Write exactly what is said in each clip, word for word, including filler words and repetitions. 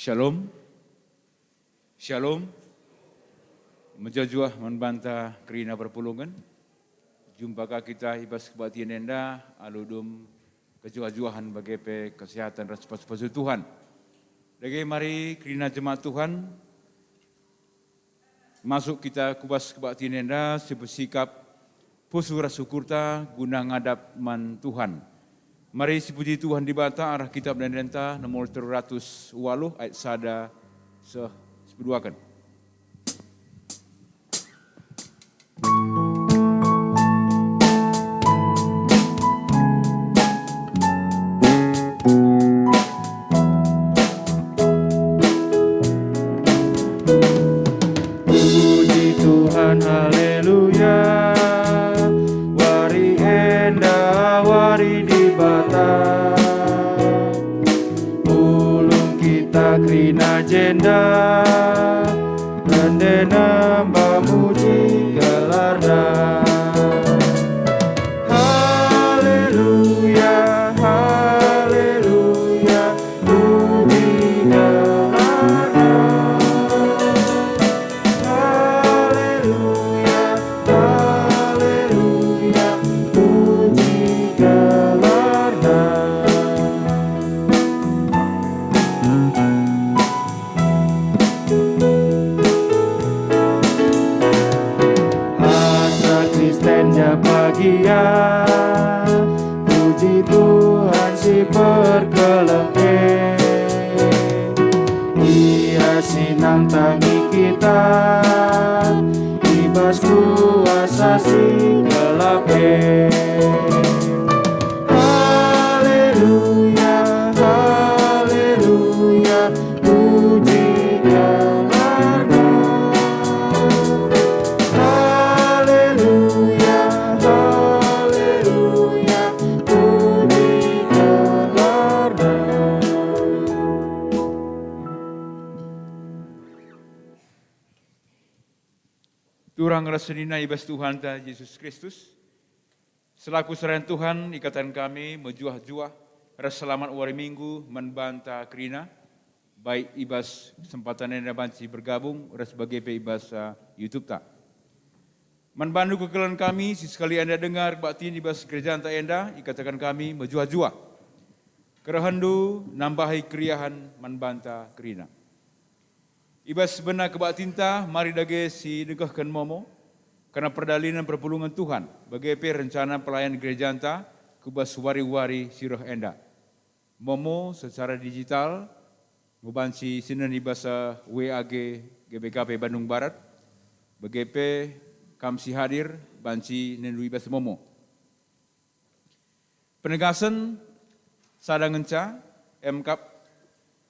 Shalom. Shalom. Mejuah-juah man banta kerina perpulungen. Jumpa ka kita i bas kebaktin enda alu dum kejuah-juahen bage pe kesehatan ras pasu-pasu Tuhan. Dage mari kerina jemaat Tuhan, masuk kita ku bas kebaktin enda si pesikap pusuh ras ukurta guna ngadap man Tuhan. Mari sipuji Tuhan Dibata arah Kitab Ende-Endenta nomor telu ratus waluh ayat sada seh sipeduaken. Puji Tuhan, haleluya. Wari enda wari Dibata. Ulung kita kerina jenda, rende nembah muji gelarNa. Haleluya, haleluya, puji gelarNa. Haleluya, haleluya, puji gelarNa. Asa Kristen ja bagia, puji Tuhan si perkeleng e. Ia si nandangi kita i bas kuasa si gelap e. Haleluya, haleluya, puji gelarNa. Haleluya, haleluya, puji gelarNa. Turang ras senina i bas Tuhanta Jesus Kristus, selaku serayan Tuhan, ikataken kami mejuah-juah ras selamat wari Minggu man banta kerina, baik i bas kesempatan enda banci bergabung ras bage pe i bas, uh, YouTube-ta. Man bandu kekelengen kami si sekali enda denga erbaktin i bas gerejanta enda, ikataken kami mejuah-juah. Kerehenndu nambahi keriahen man banta kerina. I bas bena kebaktinta, mari dage si nengkehken momo kerna perdalanen perpulungen Tuhan, bage pe rencana pelayan gerejanta ku bas wari-wari si reh enda. Momo secara digital, enggo banci sinen i bas W A G G B K P Bandung Barat, bage pe kam si hadir banci nendu i bas momo. Penegasen sada ngenca, emkap,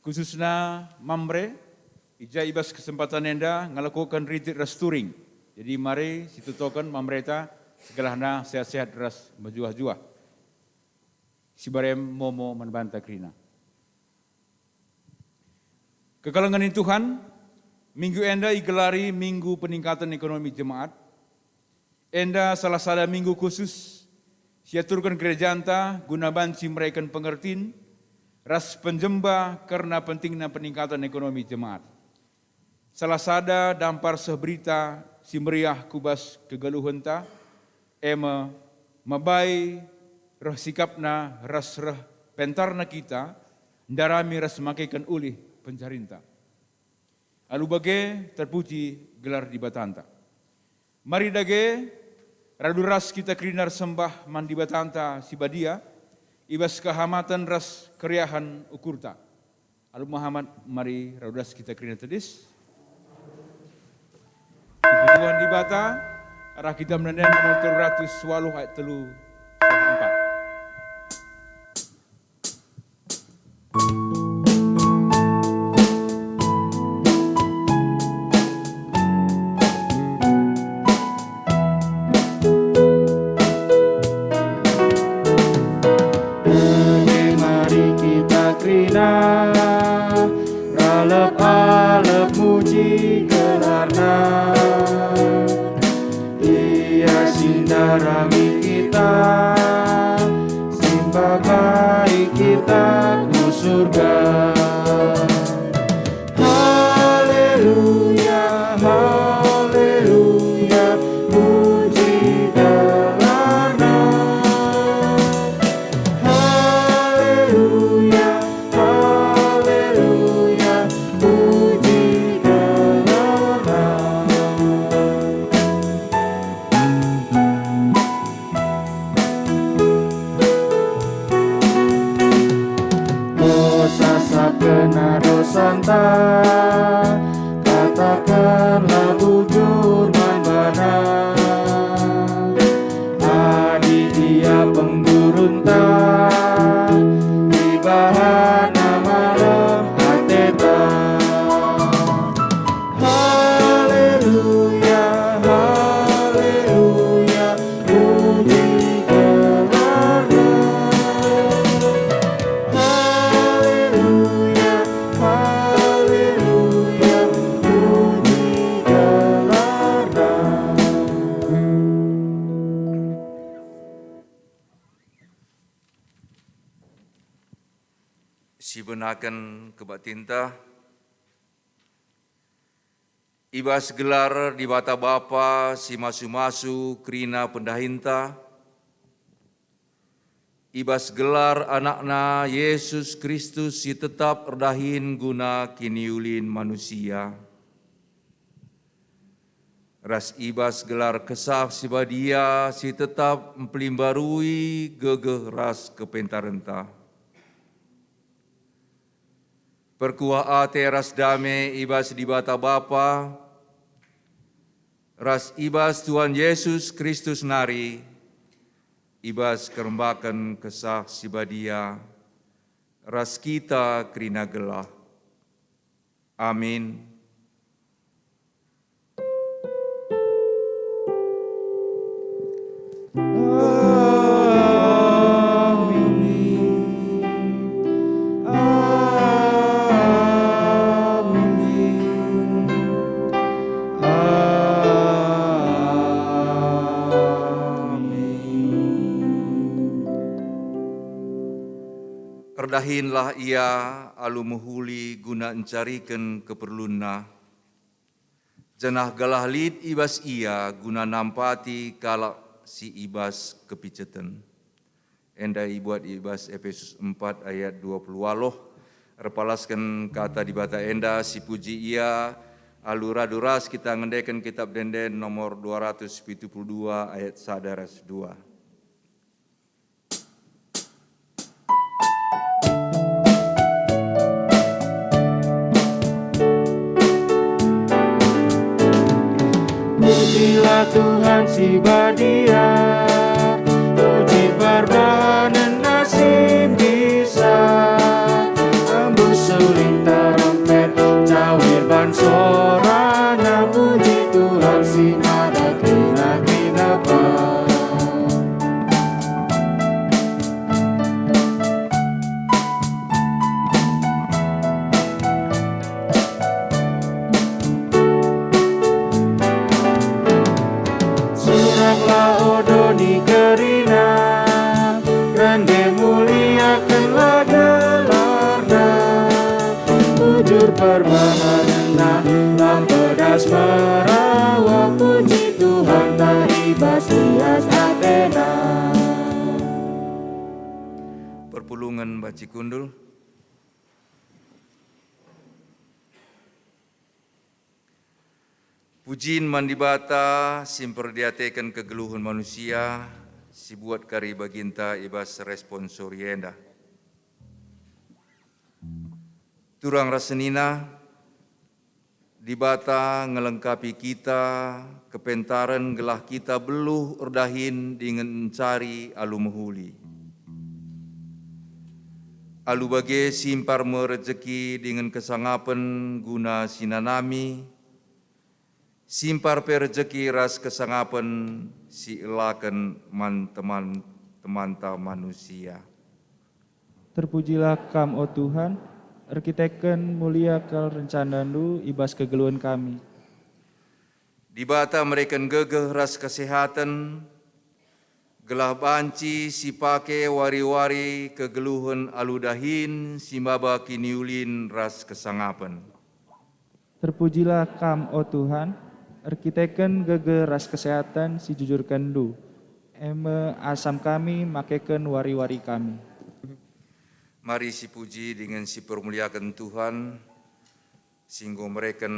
khususna Mamre, i ja i bas kesempatan enda ngelakoken rintik ras touring. Jadi mari sitotoken Mamreta, segelahna sehat-sehat ras mejuah-juah. Sibare momo man banta kerina. Kekelengen Tuhan, minggu enda igelari Minggu Peningkatan Ekonomi Jemaat. Enda salah sada minggu khusus si aturken gerejanta guna banci mereken pengertin ras penjemba kerna pentingna peningkatan ekonomi jemaat. Salah sada dampar seh berita si meriah ku bas kegeluhenta, e me, mabai reh sikapna ras reh pentarna kita ndarami ras makeken ulih pencarinta. Alu bage terpuji gelar Dibatanta. Mari dage, radu ras kita kerina ersembah man Dibatanta si Badia, i bas kehamaten ras keriahen ukurta. Alu mehamat, mari radu ras kita kerina tedis. Puji Tuhan Dibata, arah kita menenden nomor telu ratus waluh ayat telu empat. Dage mari kita kerina, ralep-alep muji gelarNa. Ia si ndarami kita, si mbabai kita ku surga. Katakenlah bujur man bana, adi ia penggurunta, ibahana malem ateta. Haleluya, haleluya, puji gelarNa. Haleluya, haleluya, puji gelarNa. Sibenaken kebaktinta. I bas gelar Dibata Bapa si masu-masu kerina pendahinta, i bas gelar AnakNa, Yesus Kristus, si tetap erdahin guna kiniulin manusia, ras i bas gelar Kesah Si Badia si tetap mpelimbarui gegeh ras kepentarenta. Perkuah ate ras dame i bas Dibata Bapa, ras i bas Tuhan Yesus Kristus nari, i bas kerembaken Kesah Si Badia, ras kita kerina gelah. Amin. Amin. Amin. Amin. Erdahinlah ia alu mehuli guna encariken keperlunna, janah gelah lit i bas ia guna nampati kalak si i bas kepiceten. Enda ibuat i bas Epesus empat ayat dua puluh waluh. Erpalasken kata Dibata enda, sipuji ia, alu radu ras kita ngendeken Kitab Ende-enden nomor dua ratus pitu puluh dua ayat sada ras dua. Pujilah Tuhan si badia, puji perbahanen nasi bisa. Embus suling terompet, cawir ban sorana, puji Tuhan si mada kena-kena. Suraklah o doni kerina, rende muliakenlah gelarna. Bujur perbahanenna, lam pedas merawa, puji Tuhanta i bas lias atena. Perpulungen banci kundul. Pujin man Dibata si mperdiateken kegeluhen manusia, si buat kari baginta i bas responsori enda. Turang ras senina, Dibata ngelengkapi kita kepentaren gelah kita beluh erdahin dingen encari alu mehuli. Alu bage simpar me rejeki dingen kesangapen guna si nanami, simpar pe rejeki ras kesangapen si elaken man teman-temanta manusia. Terpujilah Kam, o Tuhan, erkiteken mulia kal rencanaNdu i bas kegeluhen kami. Dibata mereken gegeh ras kesehaten, gelah banci sipake wari-wari kegeluhen alu dahin si maba kiniulin ras kesangapen. Terpujilah Kam, o Tuhan, erkiteken gegeh ras kesehaten si jujurkenNdu, e me asam kami makeken wari-wari kami. Mari sipuji dingen sipermuliaken Tuhan, si enggo mereken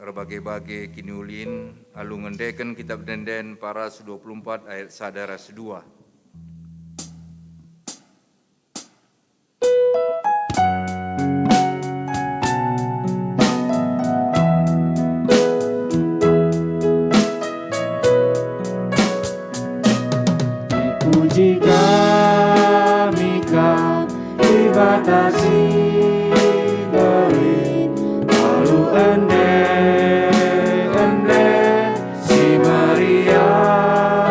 erbage-bage kiniulin alu ngendeken Kitab Ende-enden paragraf dua puluh empat ayat sada ras dua. Dibata si mbelin alu ende-ende si meriah,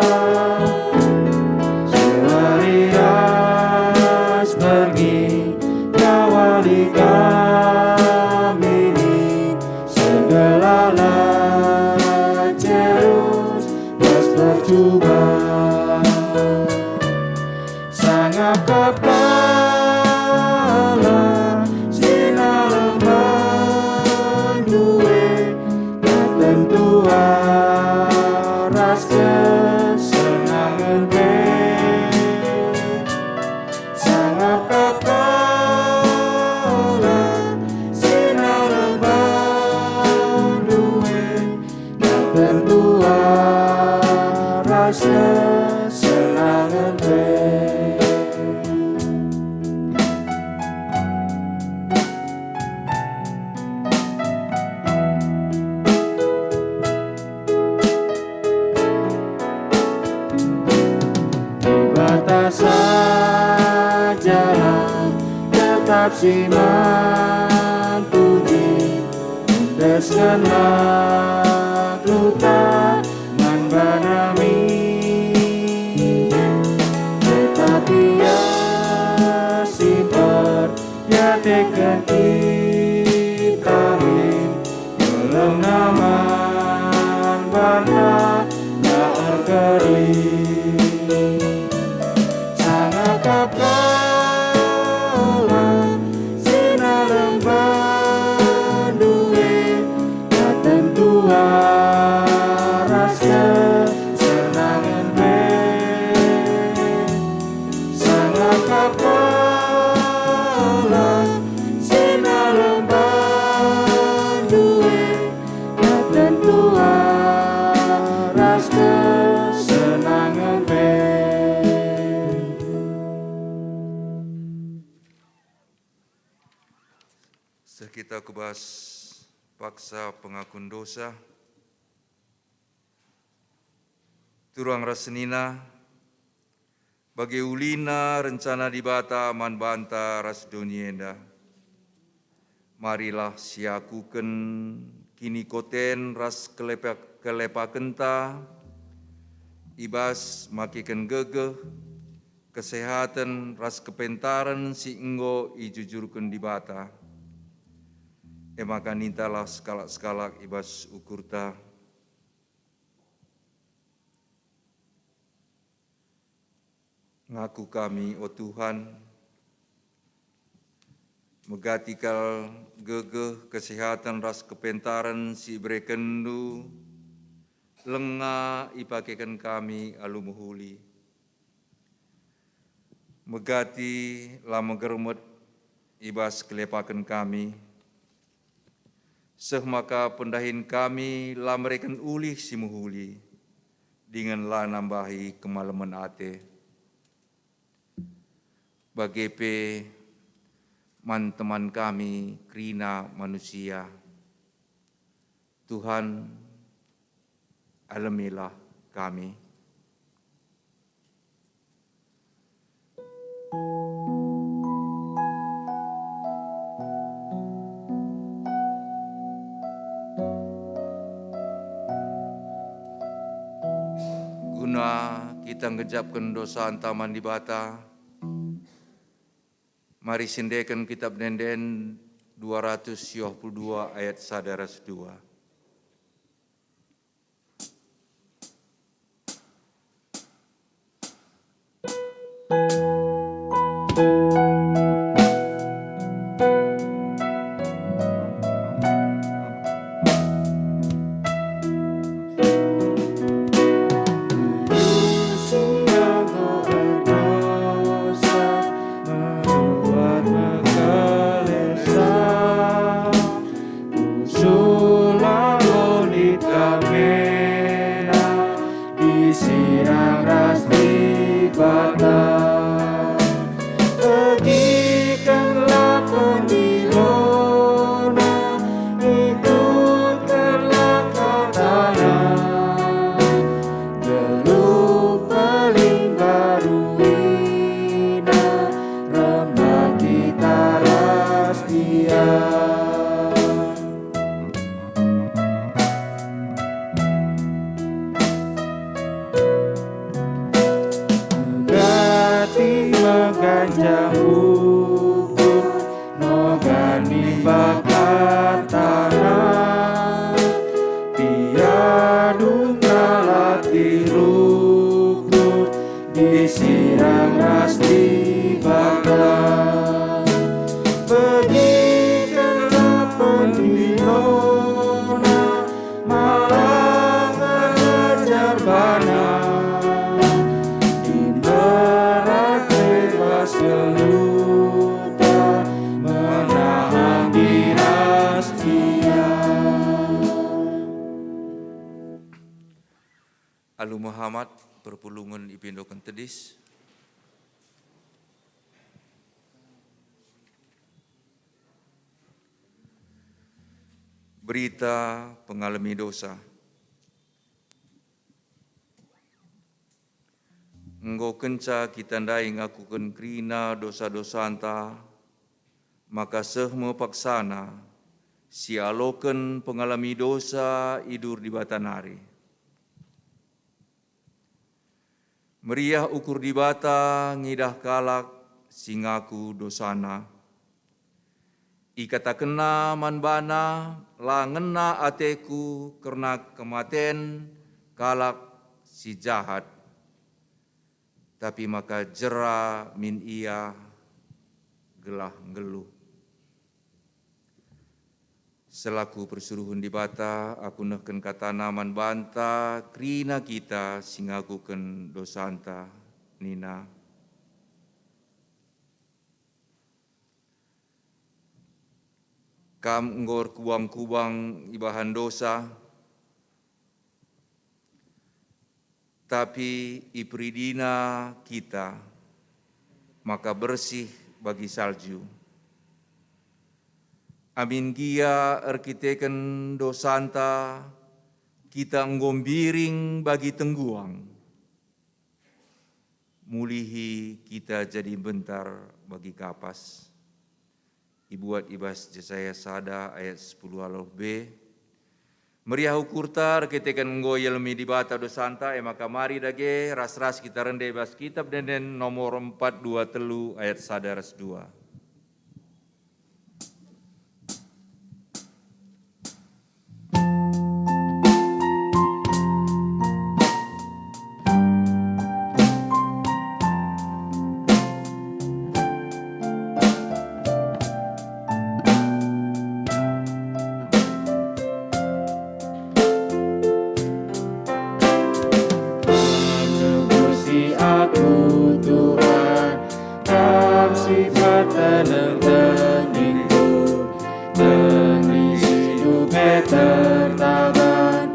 si meriah sepergi kawali kami ni segala cerus bas percuba. Sangap kap kalak si nalem bandu e, ketentuan ras kesenangen pe. Sangap kap kalak si nalem bandu e, ketentuan ras kesenangen pe. Dibata sajalah tetap si man puji, endesken makhlukta man bana min. Tetapi Ia si mperdiateken kita min, geleng naman banta la erkeri. Sangap kap kalak si nalem bandu e, ketentuan ras kesenangen pe. Sangap kap kalak si nalem bandu e, ketentuan ras kesenangen pe. Seh kita ku bas paksa pengakun dosa. Turang ras senina, bage ulina rencana Dibata man banta ras doni enda. Marilah siakuken kinikoten ras kelepa-, kelepakenta i bas makeken gegeh, kesehaten ras kepentaren si enggo ijujurken Dibata. E maka nintalah sekalak-sekalak i bas ukurta. Ngaku kami, o Tuhan, megati kal gegeh, kesehaten ras kepentaren si iberekenNdu, langa ipakeken kami alu mehuli. Megati la megermet i bas kelepaken kami, seh maka pendahin kami la mereken ulih si mehuli, dingen la nambahi kemalemen ate. Bage pe man teman kami kerina manusia. Tuhan, alemilah kami. Guna kita ngejapken dosanta man Dibata, mari siendeken Kitap Ende-enden dua ratus siwah puluh dua ayat sada ras dua. Muhammad, perpulungen ipindoken tedis. Berita pengalemi dosa. Enggo kenca kita ndai ngakuken kerina dosa-dosanta, maka seh me paksana sialoken pengalemi dosa i dur Dibata nari. Meriah ukur Dibata ngidah kalak si ngaku dosana. IkatakenNa man bana, "La ngena ateKu kerna kematen kalak si jahat, tapi maka jera min ia gelah nggeluh." Selaku persuruhen Dibata, aku nehken kataNa man banta, kerina kita si ngakuken dosanta, nina, "Kam enggo erkubang-kubang ibahan dosa, tapi iperidiNa kita maka bersih bagi salju. Amin gia erkiteken dosanta, kita enggo mbiring bagi tengguang. Mulihi kita jadi mbentar bagi kapas." Ibuat i bas Jesaya sada ayat sepuluh alofb. Meriah ukurta erkiteken enggo ialemi Dibata dosanta, e maka mari dage ras-ras kita rende i bas Kitab Ende-enden nomor empat dua telu ayat sada ras dua. Penebusi aku, Tuhan, Kam si peteneng teningku. Tendisindu pe tertaban,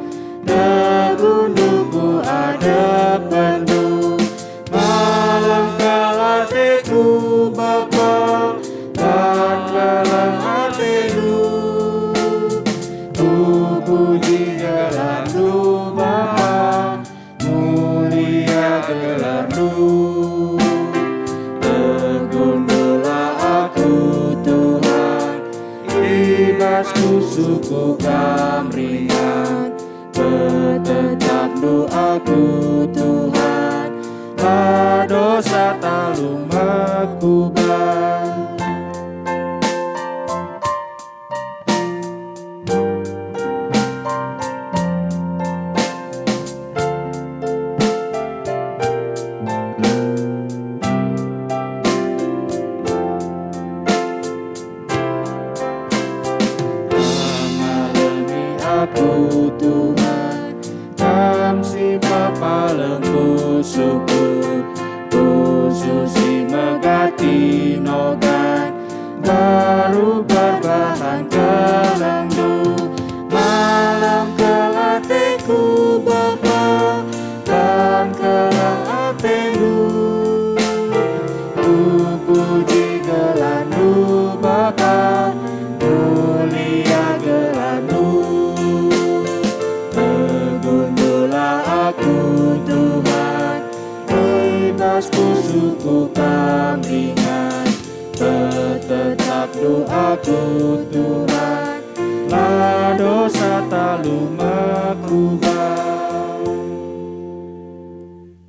tegundungku adepenndu. Malem kal ateku, Bapa, ban keleng atendu. Kupuji gelarNdu, Bapa, mulia gelarNdu. Tegundullah aku, Tuhan, i bas pusuhku Kam ringan. Petetapndu aku, Tuhan, la dosa talu mekuba. Pengalemi aku, Tuhan, Kam si pepalem pusuhku, pusuh si megati nogan, mbaru perbahan kelengNdu. Malem kal ateku, Bapa, ban keleng atendu. Kupuji gelarNdu, Bapa, mulia gelarNdu. Tegundullah aku, Tuhan, i bas pusuhku Kam ringan. Petetapndu aku, Tuhan, la dosa talu mekuba.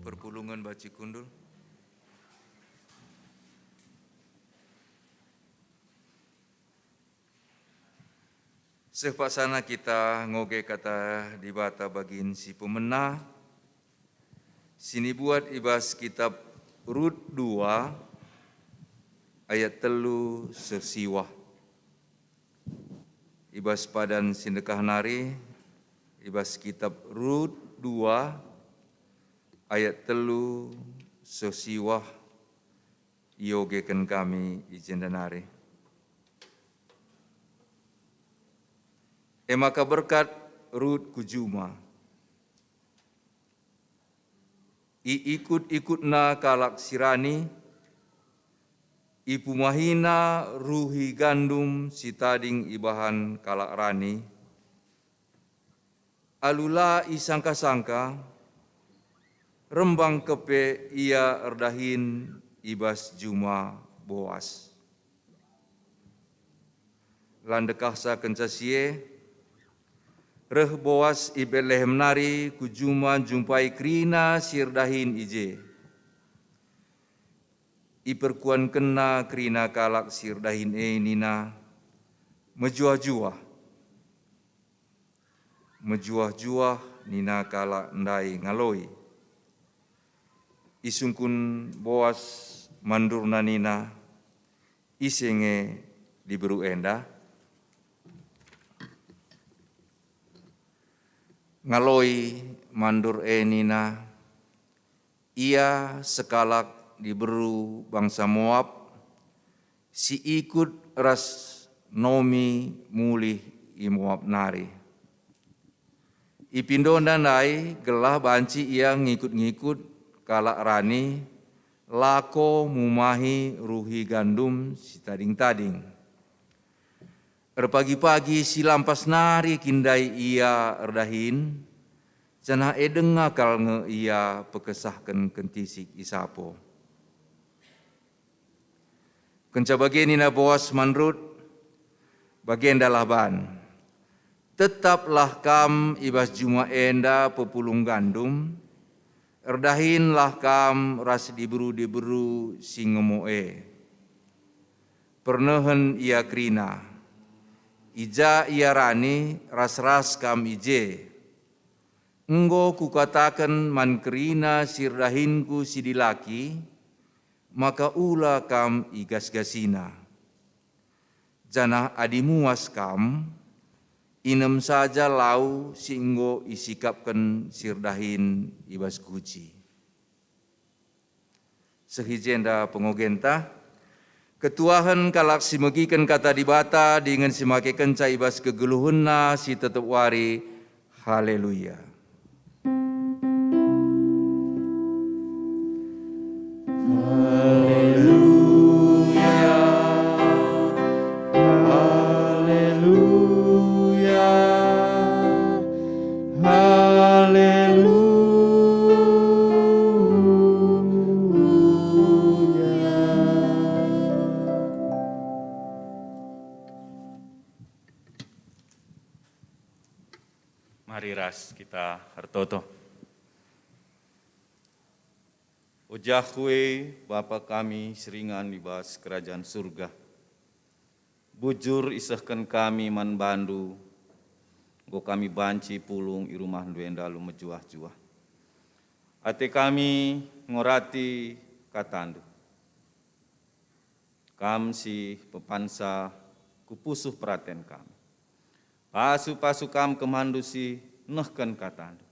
Perpulungen banci kundul. Seh paksana kita ngoge Kata Dibata bagin si pemena, si nibuat i bas Kitab Rut dua ayat telu seh siwah. I bas padan si ndekah nari, i bas Kitab Rut dua ayat telu seh siwah, iogeken kami i jenda nari. E maka berkat Rut ku juma. Iikut-ikutna kalak si rani, ipumahina ruhi gandum si tading ibahan kalak rani. Alu la isangka-sangka, rembang kepe ia erdahin i bas juma Boas. La ndekahsa kenca si e, reh Boas i Betlehem nari ku juma njumpai kerina si erdahin i je. Iperkuankenna kerina kalak si erdahin e nina, "Mejuah-juah." "Mejuah-juah," nina kalak ndai ngaloi. Isungkun Boas mandurna nina, "Ise nge diberu enda?" Ngaloi mandur e nina, "Ia sekalak diberu bangsa Moab, si ikut ras Naomi mulih i Moab nari. Ipindona ndai gelah banci ia ngikut-ngikut kalak rani, lako mumahi ruhi gandum si tading-tading." Erpagi-pagi si lampas nari kin ndai ia erdahin, janah e denga kal nge ia pekesahken kentisik i sapo. Kenca bage nina Boas man Rut, "Bagendalah ban. Tetaplah kam i bas juma enda pepulung gandum, erdahinlah kam ras diberu-diberu si ngemo e." Pernehen ia kerina, "I ja ia rani ras-ras kam i je. Enggo kukataken man kerina si erdahinku si dilaki, maka ula kam igasgasina. Janah adi muas kam, inem saja lau si enggo isikapken si erdahin i bas guci." Seh i jenda pengogenta, ketuahen kalak si megiken Kata Dibata dingen si makekenca i bas kegeluhenna si tep-tep wari. Haleluya! Haleluya, haleluya, haleluya. Mari ras kita ertoto. O Jahwe, Bapa kami si ringan i bas Kerajan Surga, bujur isehken kami man bandu, enggo kami banci pulung i rumahndu enda alu mejuah-juah. Ate kami ngorati katandu. Kam si pepansa ku pusuh peraten kami. Pasu-pasu kam kemandu si nehken katandu.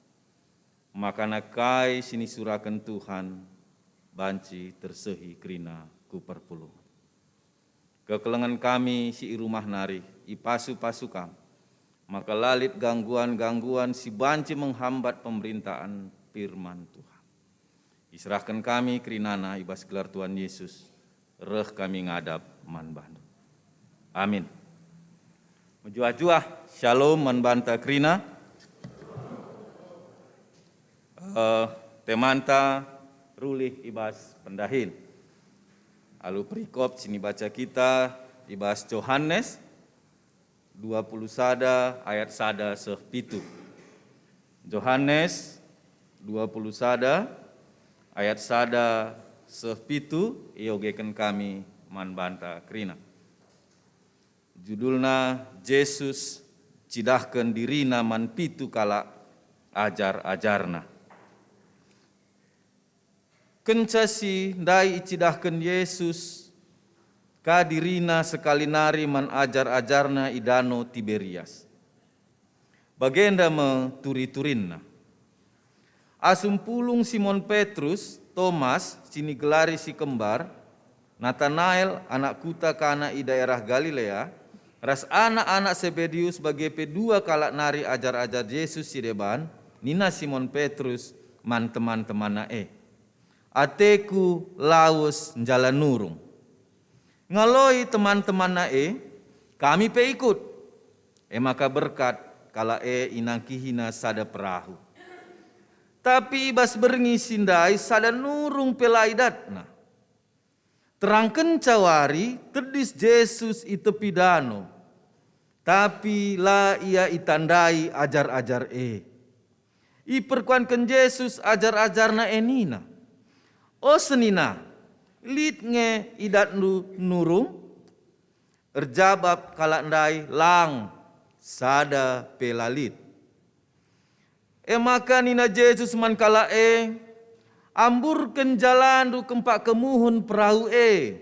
Makana kai si nisuraken Tuhan banci tersehi kerina ku perpulungen. Kekelengen kami si i rumah nari ipasu-pasu kam, maka la lit gangguan-gangguan si banci menghambat pemerintahen firman Tuhan. Iserahken kami kerinana i bas gelar Tuhan Yesus, reh kami ngadap man bandu. Amin. Mejuah-juah, syalom man banta kerina. Eh, temanta rulih i bas pendahin. Alu perikop si nibaca kita i bas Johanes dua puluh sada ayat sada seh pitu. Johanes dua puluh sada ayat sada seh pitu iogeken kami man banta kerina. Judulna, Jesus cidahken dirina man pitu kalak ajar-ajarNa. Kenca si ndai icidahken Jesus ka dirina sekali nari man ajar-ajarNa i Dano Tiberias. Bagenda me turi-turinna. Asum pulung Simon Petrus, Tomas si nigelari si kembar, Natanael anak kuta Kana i daerah Galilea, ras anak-anak Sebedeus bage pe dua kalak nari ajar-ajar Jesus si deban, nina Simon Petrus man teman-temanna e, Ateku lawes njala nurung." Ngaloi teman-temanna e, "Kami pe ikut." E maka berkat kalak e, inangkihina sada perahu. Tapi i bas berngi si ndai sada nurung pe la idatna. Terangkenca wari, tedis Jesus i tepi dano, tapi la ia itandai ajar-ajar e. Iperkuanken Jesus ajar-ajarNa e nina, "O senina, lit nge idatndu nurung?" Erjabap kalak ndai, "Lang, sada pe la lit." E maka nina Jesus man kalak e, "Amburken jalandu kempak kemuhen perahu e,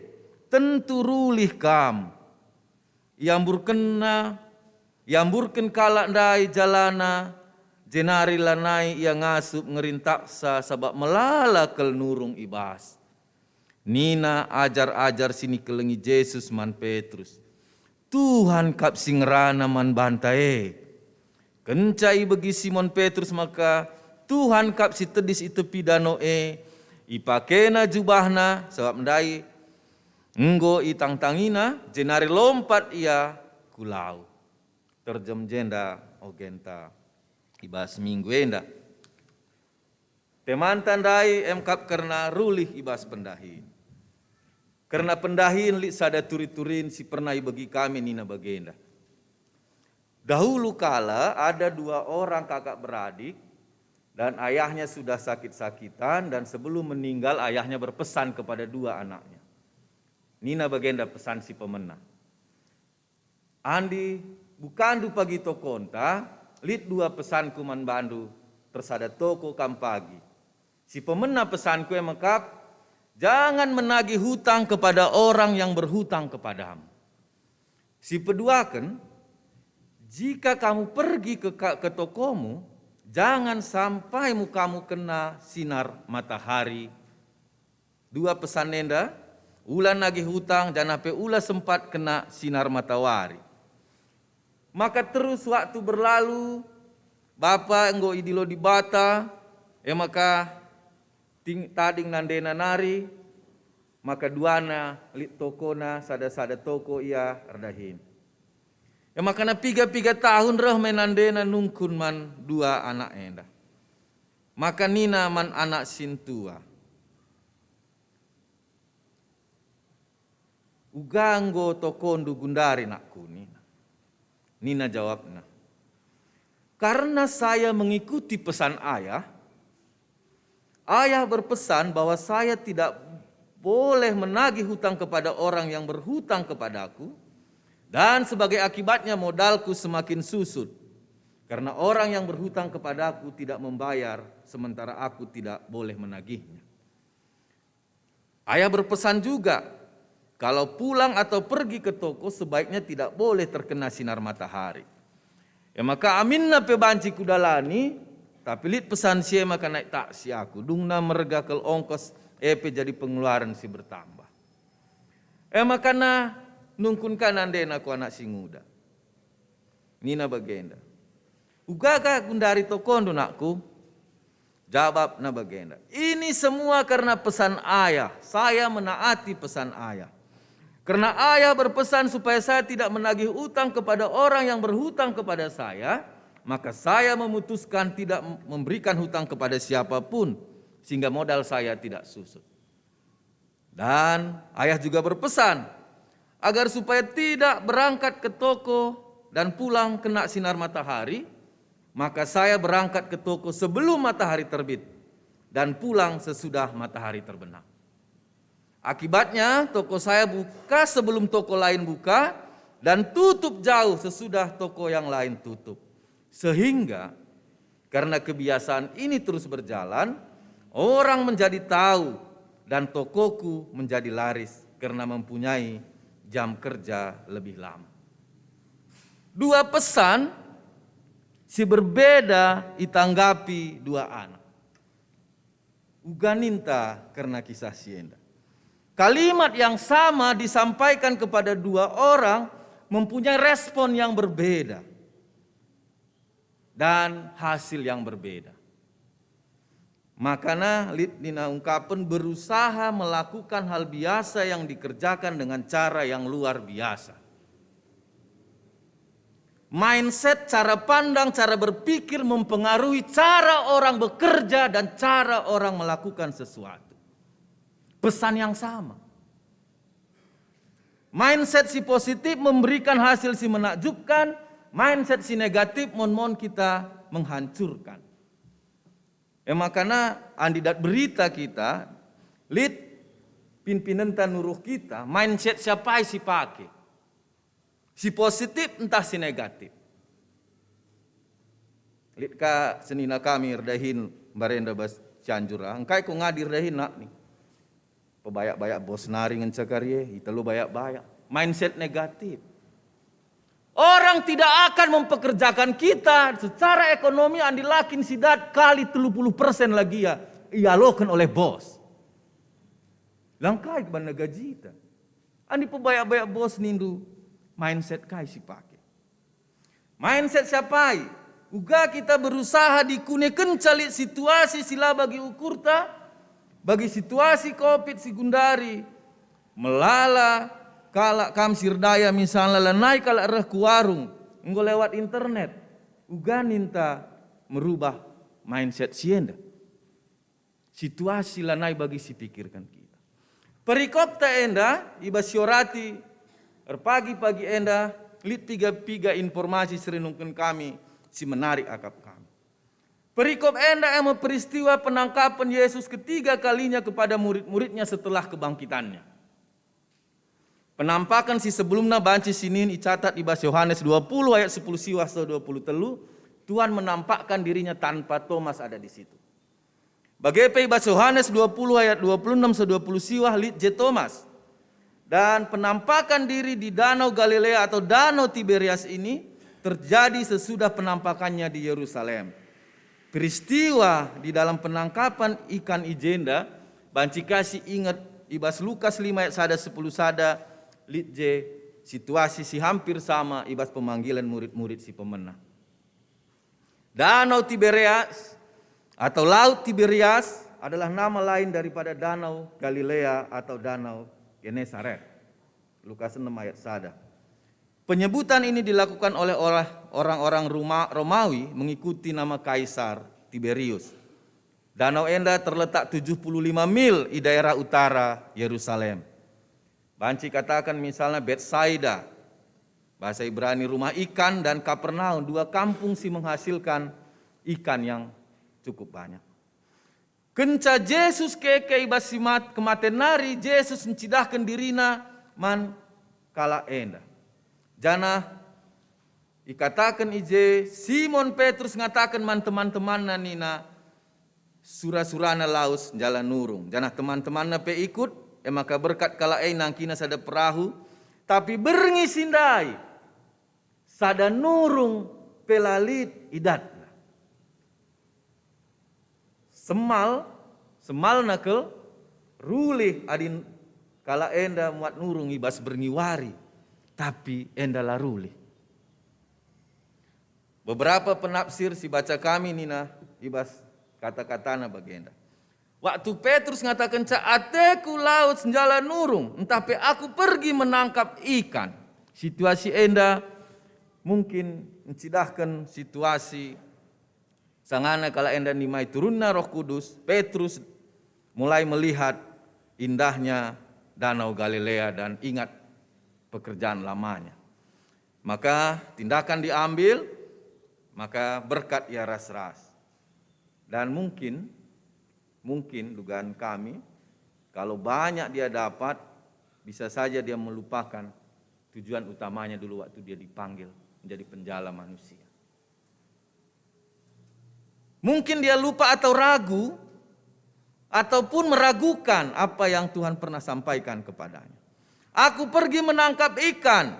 tentu rulih kam." Iamburkenna, iamburken kalak ndai jalana, jenari lanai ia ngasup ngerintaksa sabap melala kal nurung i bas. Nina ajar-ajar si nikelengi Jesus man Petrus, "Tuhan kap si ngerana man banta e." Kenca ibegi Simon Petrus maka Tuhan kap si tedis i tepi dano e, ipakena jubahna, sabap ndai enggo itangtangina, jenari lompat ia ku lau. Terjem jenda ogenta i bas minggu enda. Temanta ndai emkap kerna rulih i bas pendahin. Kerna pendahin lit sada turi-turin si pernah ibegi kami nina bagenda, "Dahulu kala ada dua orang kakak beradik, dan ayahnya sudah sakit-sakitan, dan sebelum meninggal ayahnya berpesan kepada dua anaknya." Nina bagenda pesan si pemena, "Andi bukandu pagi tokonta, lit dua pesanku man bandu, tersada toko kam pagi. Si pemena pesanku e mekap, jangan menagih hutang kepada orang yang berhutang kepadamu. Si peduaken, jika kamu pergi ke, ka- ke tokomu, jangan sampai mukamu kena sinar matahari." Dua pesan enda, ula nagih utang janah pe ula sempat kena sinar matawari. Maka terus waktu berlalu, bapa enggo idilo Dibata, e maka ting- tading nandena nari, maka duana lit tokona, sada-sada toko ia erdahin. E maka na piga-piga tahun reh me nandena nungkun man dua anak enda. Maka nina man anak sintua, "Uga enggo tokondu gundari, nakku?" nina. Nina jawabna, "Karena saya mengikuti pesan ayah, ayah berpesan bahwa saya tidak boleh menagih hutang kepada orang yang berhutang kepadaku, dan sebagai akibatnya modalku semakin susut, karena orang yang berhutang kepadaku tidak membayar, sementara aku tidak boleh menagihnya. Ayah berpesan juga, kalau pulang atau pergi ke toko sebaiknya tidak boleh terkena sinar matahari. E maka aminna pe banci kudalani, tapi lit pesan si e maka naik taksi aku, dungna merga kal ongkos, e pe jadi pengeluaran si bertambah." E maka na nungkun ka nandena ku anak si nguda. Nina bagenda, "Uga ka gundari tokondu, nakku?" Jabapna bagenda, "Ini semua karena pesan ayah, saya menaati pesan ayah. Karena ayah berpesan supaya saya tidak menagih utang kepada orang yang berhutang kepada saya, maka saya memutuskan tidak memberikan hutang kepada siapapun, sehingga modal saya tidak susut. Dan ayah juga berpesan agar supaya tidak berangkat ke toko dan pulang kena sinar matahari, maka saya berangkat ke toko sebelum matahari terbit dan pulang sesudah matahari terbenam. Akibatnya, toko saya buka sebelum toko lain buka, dan tutup jauh sesudah toko yang lain tutup. Sehingga karena kebiasaan ini terus berjalan, orang menjadi tahu dan tokoku menjadi laris karena mempunyai jam kerja lebih lama." Dua pesan si berbeda itanggapi dua anak. Uga ninta kerna kisah si enda. Kalimat yang sama disampaikan kepada dua orang mempunyai respon yang berbeda dan hasil yang berbeda. Makana lit nina ungkapen berusaha melakukan hal biasa yang dikerjakan dengan cara yang luar biasa. Mindset, cara pandang, cara berpikir mempengaruhi cara orang bekerja dan cara orang melakukan sesuatu. Pesan yang sama. Mindset si positif memberikan hasil si menakjubkan, mindset si negatif mon-mon kita menghancurkan. E makana andi dat berita kita, lit pinpinenta nuruh kita, mindset siapai si pake? Si positif ntah si negatif? Lit ka senina kami erdahin mbarenda bas Cianjur, ah, engkai ko ngadi erdahin nak ni? Pebayak-bayak bos nari ngenca kari e, ita lo bayak-bayak. Mindset negatif. Orang tidak akan mempekerjakan kita secara ekonomi andi la kin sidat kali telu puluh persen lagi ia ialoken oleh bos. Langkai banna gajita. Andi pebayak-bayak bos nindu, mindset kai si pake? Mindset siapai? Uga kita berusaha dikunekenca lit situasi si la bagi ukurta, bagi situasi covid si gundari, melala kalak kam si erdaya misalna lanai kalak reh ku warung, enggo lewat internet, uga ninta merubah mindset si enda. Situasi lanai bagi sipikirken kita. Perikopta enda i bas siorati erpagi-pagi enda lit piga-piga informasi si renungken kami si menarik akap kami. Perikop enda e me peristiwa penangkapen Yesus ketiga kalinya kepada murid-muridnya setelah kebangkitannya. Penampaken si sebelumna banci sinin icatat i bas Yohanes dua puluh ayat sepuluh siwah seh dua puluh telu, Tuhan menampakkan dirinya tanpa Thomas ada di situ. Bage pe i bas Yohanes dua puluh ayat dua puluh enam seh dua puluh siwah lit je Thomas. Dan penampakan diri di Danau Galilea atau Danau Tiberias ini terjadi sesudah penampakannya di Yerusalem. Peristiwa di dalam penangkapan ikan i jenda banci ka si inget i bas Lukas lima ayat sada sepuluh sada, lit je situasi si hampir sama i bas pemanggilan murid-murid si pemena. Danau Tiberias atau Laut Tiberias adalah nama lain daripada Danau Galilea atau Danau Genesaret. Lukas enam ayat sada. Penyebutan ini dilakukan oleh orang-orang Ruma-, Romawi mengikuti nama Kaisar Tiberius. Danau enda terletak tujuh puluh lima mil i daerah utara Yerusalem. Banci kataken misalna Betsaida, bahasa Ibrani rumah ikan, dan Kapernaum, dua kampung si menghasilkan ikan yang cukup banyak. Kenca Jesus keke i bas si mat-, kematen nari, Jesus ncidahken diriNa man kalak enda. Janah ikataken i je, Simon Petrus ngataken man teman-temanna nina, "Sura-surana lawes njala nurung, janah teman-temanna pe ikut." E maka berkat kalak e nangkina sada perahu, tapi berngi si ndai sada nurung pe la lit idatna. Semal, semalna kal rulih adi kalak enda muat nurung i bas berngi wari, tapi enda la rulih. Beberapa penafsir si baca kami nina i bas kata-katana bagenda. Waktu Petrus ngatakenca, "Ateku lawes njala nurung, ntah pe aku pergi menangkap ikan." Situasi enda mungkin ncidahken situasi sangana kalak enda nimai turunna Roh Kudus, Petrus mulai melihat indahnya Danau Galilea dan ingat pekerjaan lamanya. Maka tindakan diambil, maka berkat ia ras-ras. Dan mungkin, mungkin dugaan kami, kalau banyak dia dapat, bisa saja dia melupakan tujuan utamanya dulu waktu dia dipanggil menjadi penjala manusia. Mungkin dia lupa atau ragu, ataupun meragukan apa yang Tuhan pernah sampaikan kepadanya. "Aku pergi menangkap ikan."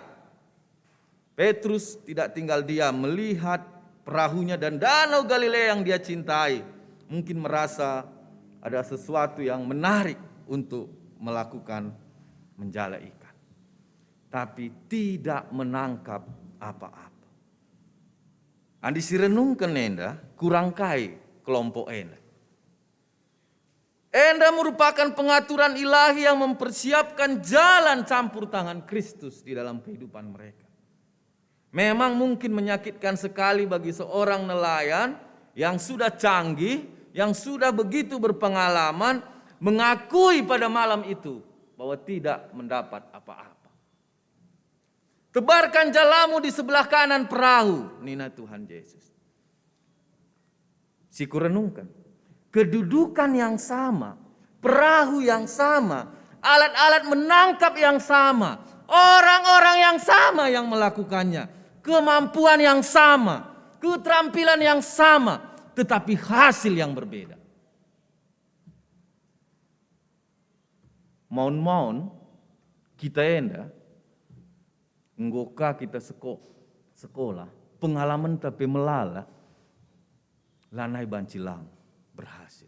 Petrus tidak tinggal diam melihat perahunya dan Danau Galilea yang dia cintai. Mungkin merasa ada sesuatu yang menarik untuk melakukan, menjala ikan. Tapi tidak menangkap apa-apa. Adi sirenungken enda, kurang kai kelompok enda? Enda merupakan pengaturan ilahi yang mempersiapkan jalan campur tangan Kristus di dalam kehidupan mereka. Memang mungkin menyakitkan sekali bagi seorang nelayan yang sudah canggih, yang sudah begitu berpengalaman, mengakui pada malam itu bahwa tidak mendapat apa-apa. "Tebarkan jalamu di sebelah kanan perahu," nina Tuhan Yesus. Si kurenungken, kedudukan yang sama, perahu yang sama, alat-alat menangkap yang sama, orang-orang yang sama yang melakukannya, kemampuan yang sama, keterampilan yang sama, tetapi hasil yang berbeda. Maun-maun kita enda, enggo ka kita seko-, sekolah, pengalamenta pe melala, lanai banci lang berhasil.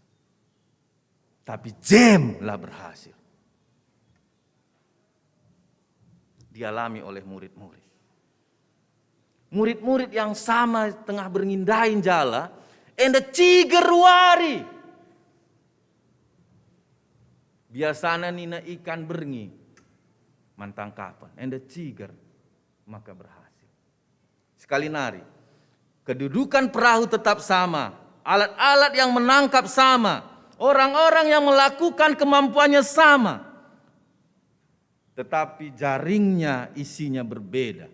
Tapi jem la berhasil. Dialami oleh murid-murid. Murid-murid yang sama tengah berngi ndai njala, enda ciger wari. Biasana nina ikan berngi man tangkapen, enda ciger maka berhasil. Sekali nari, kedudukan perahu tetap sama, alat-alat yang menangkap sama, orang-orang yang melakukan kemampuannya sama. Tetapi jaringnya isinya berbeda,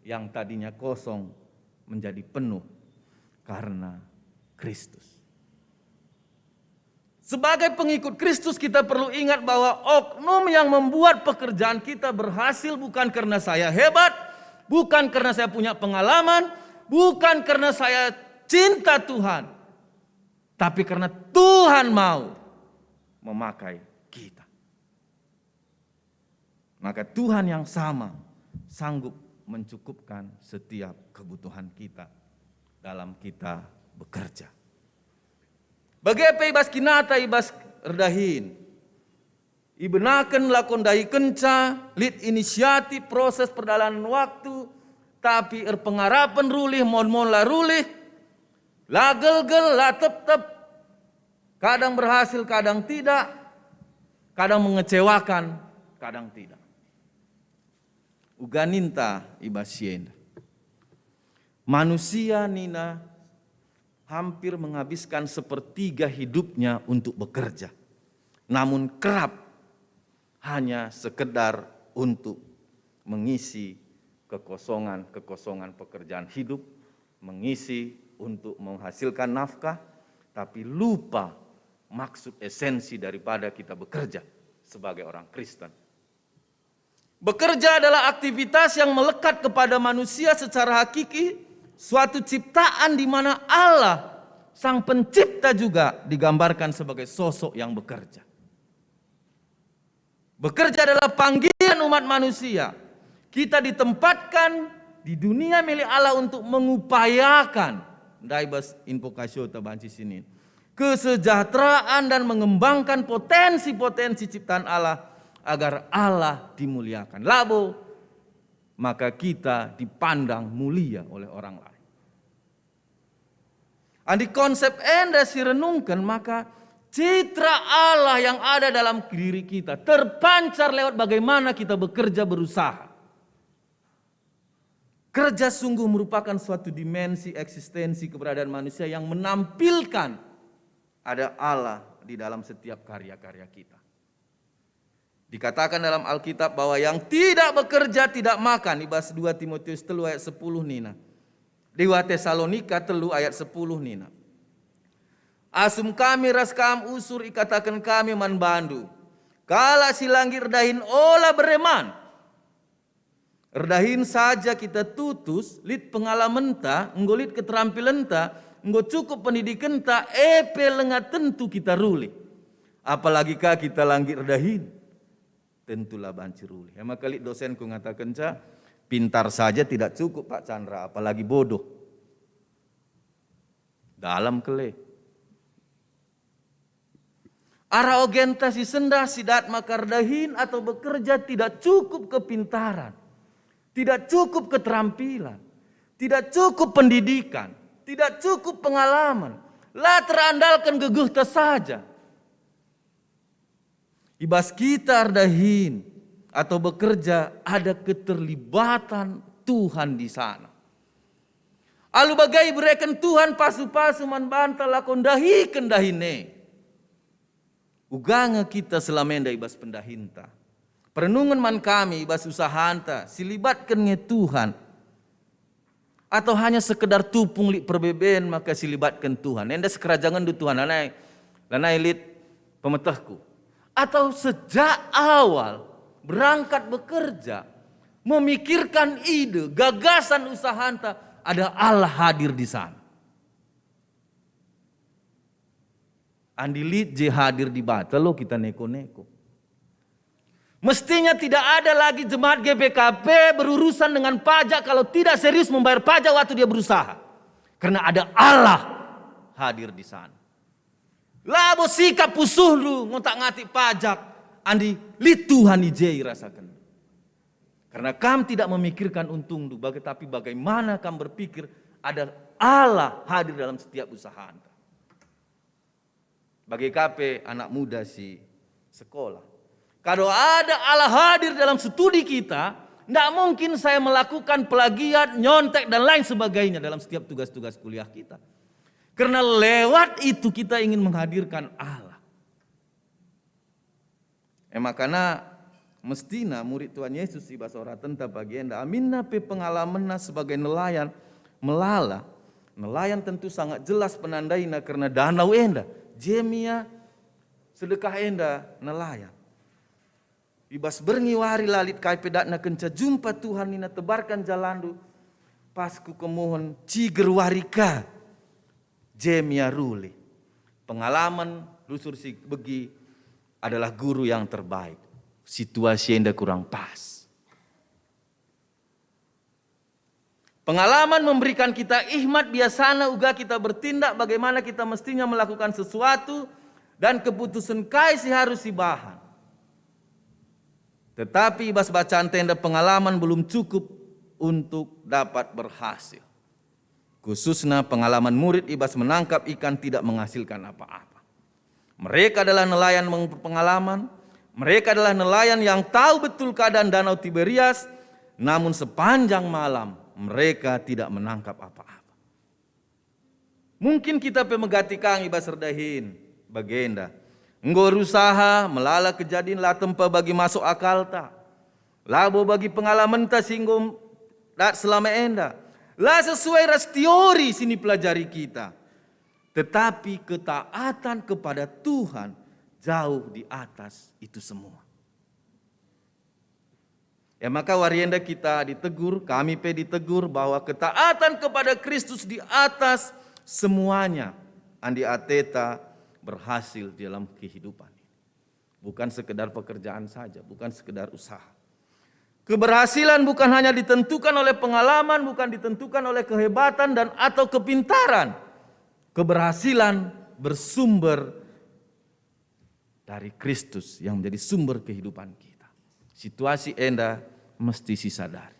yang tadinya kosong menjadi penuh karena Kristus. Sebagai pengikut Kristus, kita perlu ingat bahwa oknum yang membuat pekerjaan kita berhasil bukan karena saya hebat, bukan karena saya punya pengalaman, bukan karena saya cinta Tuhan, tapi karena Tuhan mau memakai kita. Maka Tuhan yang sama sanggup mencukupkan setiap kebutuhan kita dalam kita bekerja. Bage pe i bas kinata, i bas erdahin, ibenaken lako ndahikenca, lit inisiatif proses perdalanen waktu, tapi erpengarapen rulih, mon-mon la rulih, la gelgel, la tep-tep, kadang berhasil, kadang tidak, kadang mengecewakan, kadang tidak. Uga ninta i bas si enda. Manusia nina hampir menghabiskan sepertiga hidupnya untuk bekerja, namun kerap hanya sekedar untuk mengisi kekosongan-kekosongan pekerjaan hidup, mengisi untuk menghasilkan nafkah, tapi lupa maksud esensi daripada kita bekerja sebagai orang Kristen. Bekerja adalah aktivitas yang melekat kepada manusia secara hakiki, suatu ciptaan di mana Allah, Sang Pencipta, juga digambarkan sebagai sosok yang bekerja. Bekerja adalah panggilan umat manusia. Kita ditempatkan di dunia milik Allah untuk mengupayakan, ndai bas invokasiota banci sinin, kesejahteraan dan mengembangkan potensi-potensi ciptaan Allah agar Allah dimuliakan. Labo, maka kita dipandang mulia oleh orang lain. Adi konsep enda si renungken, maka citra Allah yang ada dalam diri kita terpancar lewat bagaimana kita bekerja, berusaha. Kerja sungguh merupakan suatu dimensi eksistensi keberadaan manusia yang menampilkan ada Allah di dalam setiap karya-karya kita. Dikatakan dalam Alkitab bahwa yang tidak bekerja tidak makan, i bas dua Timotius telu ayat sepuluh nina. Dua Tesalonika telu ayat sepuluh nina. Asum kami ras kam usur, ikataken kami man bandu, kalak si la nggit erdahin ola bere man. Erdahin saja kita tutus, lit pengalamenta, enggo lit keterampilenta, enggo cukup pendidikenta, e pe langa tentu kita rulih. Apalagi ka kita la nggit erdahin, tentu la banci rulih. E maka lit dosenku ngatakenca, "Pintar saja tidak cukup, Pak Chandra, apalagi bodoh." Dalam kele. Arah ogenta si sendah, si dat maka erdahin atau bekerja tidak cukup kepintaran, tidak cukup keterampilan, tidak cukup pendidikan, tidak cukup pengalaman, la terandalkan gegehta saja. I bas kita erdahin atau bekerja ada keterlibatan Tuhan di sana. Alu bage ibereken Tuhan pasu-pasu man banta lako ndahiken dahin e. Uga nge kita selama enda i bas pendahinta. Perenungen man kami i bas usahanta, silibatken nge Tuhan. Atau hanya sekedar tupung lit perbeben maka silibatken Tuhan. Enda sekerajangenndu Tuhan, lanai, lanai lit pemetehku. Atau sejak awal berangkat bekerja, memikirkan ide, gagasan usahanta, ada Allah hadir di sana. Andi lit je hadir Dibata lo kita neko-neko. Mestinya tidak ada lagi jemaat G B K P berurusan dengan pajak kalau tidak serius membayar pajak waktu dia berusaha. Karena ada Allah hadir di sana. Labo sikap pusuhndu ngotak-ngatik pajak, andi lit Tuhan i je irasaken. Karena kam tidak memikirkan untungndu, baga-, tapi bagaimana kam berpikir ada Allah hadir dalam setiap usahanta. Bage ka pe anak muda si sekolah. Kalau ada Allah hadir dalam studi kita, ndak mungkin saya melakukan pelagiat, nyontek, dan lain sebagainya dalam setiap tugas-tugas kuliah kita. Karena lewat itu kita ingin menghadirkan Allah. E makana mestina murid Tuhan Yesus i bas oratenta pagi enda, aminna pe pengalamenna sebagai nelayan melala. Nelayan tentu sangat jelas penandaina kerna danau enda. Jemia sedekah enda nelayan. I bas berngi wari la lit kai pe datna kenca jumpa Tuhan nina, "Tebarkan jalandu, pas kukemuhen ciger wari ka." Jemia ruli. Pengalaman rusur si begi adalah guru yang terbaik. Situasi enda kurang pas. Pengalaman memberikan kita hikmat, biasana uga kita bertindak bagaimana kita mestinya melakukan sesuatu dan keputusan kai si harus sibahan. Tetapi i bas bacanta enda pengalaman belum cukup untuk dapat berhasil. Khususna pengalaman murid i bas menangkap ikan tidak menghasilkan apa-apa. Mereka adalah nelayan yang berpengalaman, mereka adalah nelayan yang tahu betul keadaan Danau Tiberias, namun sepanjang malam mereka tidak menangkap apa-apa. Mungkin kita pe megati kang i bas erdahin bagenda. Enggo rusaha melala kejadin la tempa bagi masuk akalta. Labo bagi pengalamenta si enggo dat selama enda. La sesuai ras teori si nipelajari kita. Tetapi ketaatan kepada Tuhan jauh di atas itu semua. Ya, maka wari enda kita ditegur, kami pe ditegur bahwa ketaatan kepada Kristus di atas semuanya, andi ateta berhasil di dalam kehidupan ini. Bukan sekedar pekerjaan saja, bukan sekedar usaha. Keberhasilan bukan hanya ditentukan oleh pengalaman, bukan ditentukan oleh kehebatan dan atau kepintaran. Keberhasilan bersumber dari Kristus yang menjadi sumber kehidupan kita. Situasi enda mesti sisadari.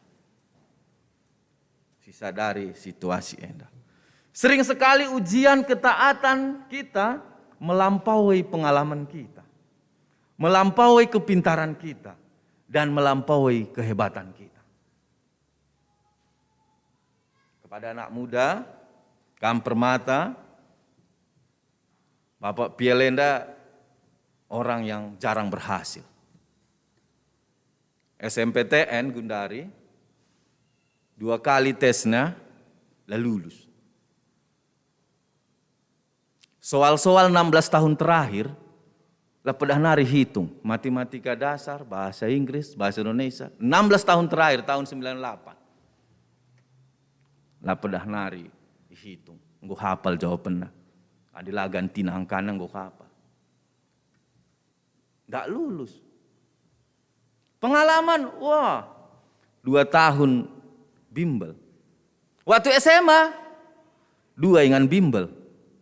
Sisadari situasi enda. Sering sekali ujian ketaatan kita melampaui pengalaman kita, melampaui kepintaran kita, dan melampaui kehebatan kita. Kepada anak muda, kam permata, Bapak Piel enda orang yang jarang berhasil. S M P T N gundari, dua kali tesna, la lulus. Soal-soal enam belas tahun terakhir, la pedah nari hitung, matematika dasar, bahasa Inggris, bahasa Indonesia, enam belas tahun terakhir, tahun sembilan delapan. La pedah nari hitung, enggo hapal jawabenna. Adi la gantina angkana enggo hapal. Nggak lulus. Pengalaman, wah, dua tahun bimbel. Waktu S M A, dua ingan bimbel.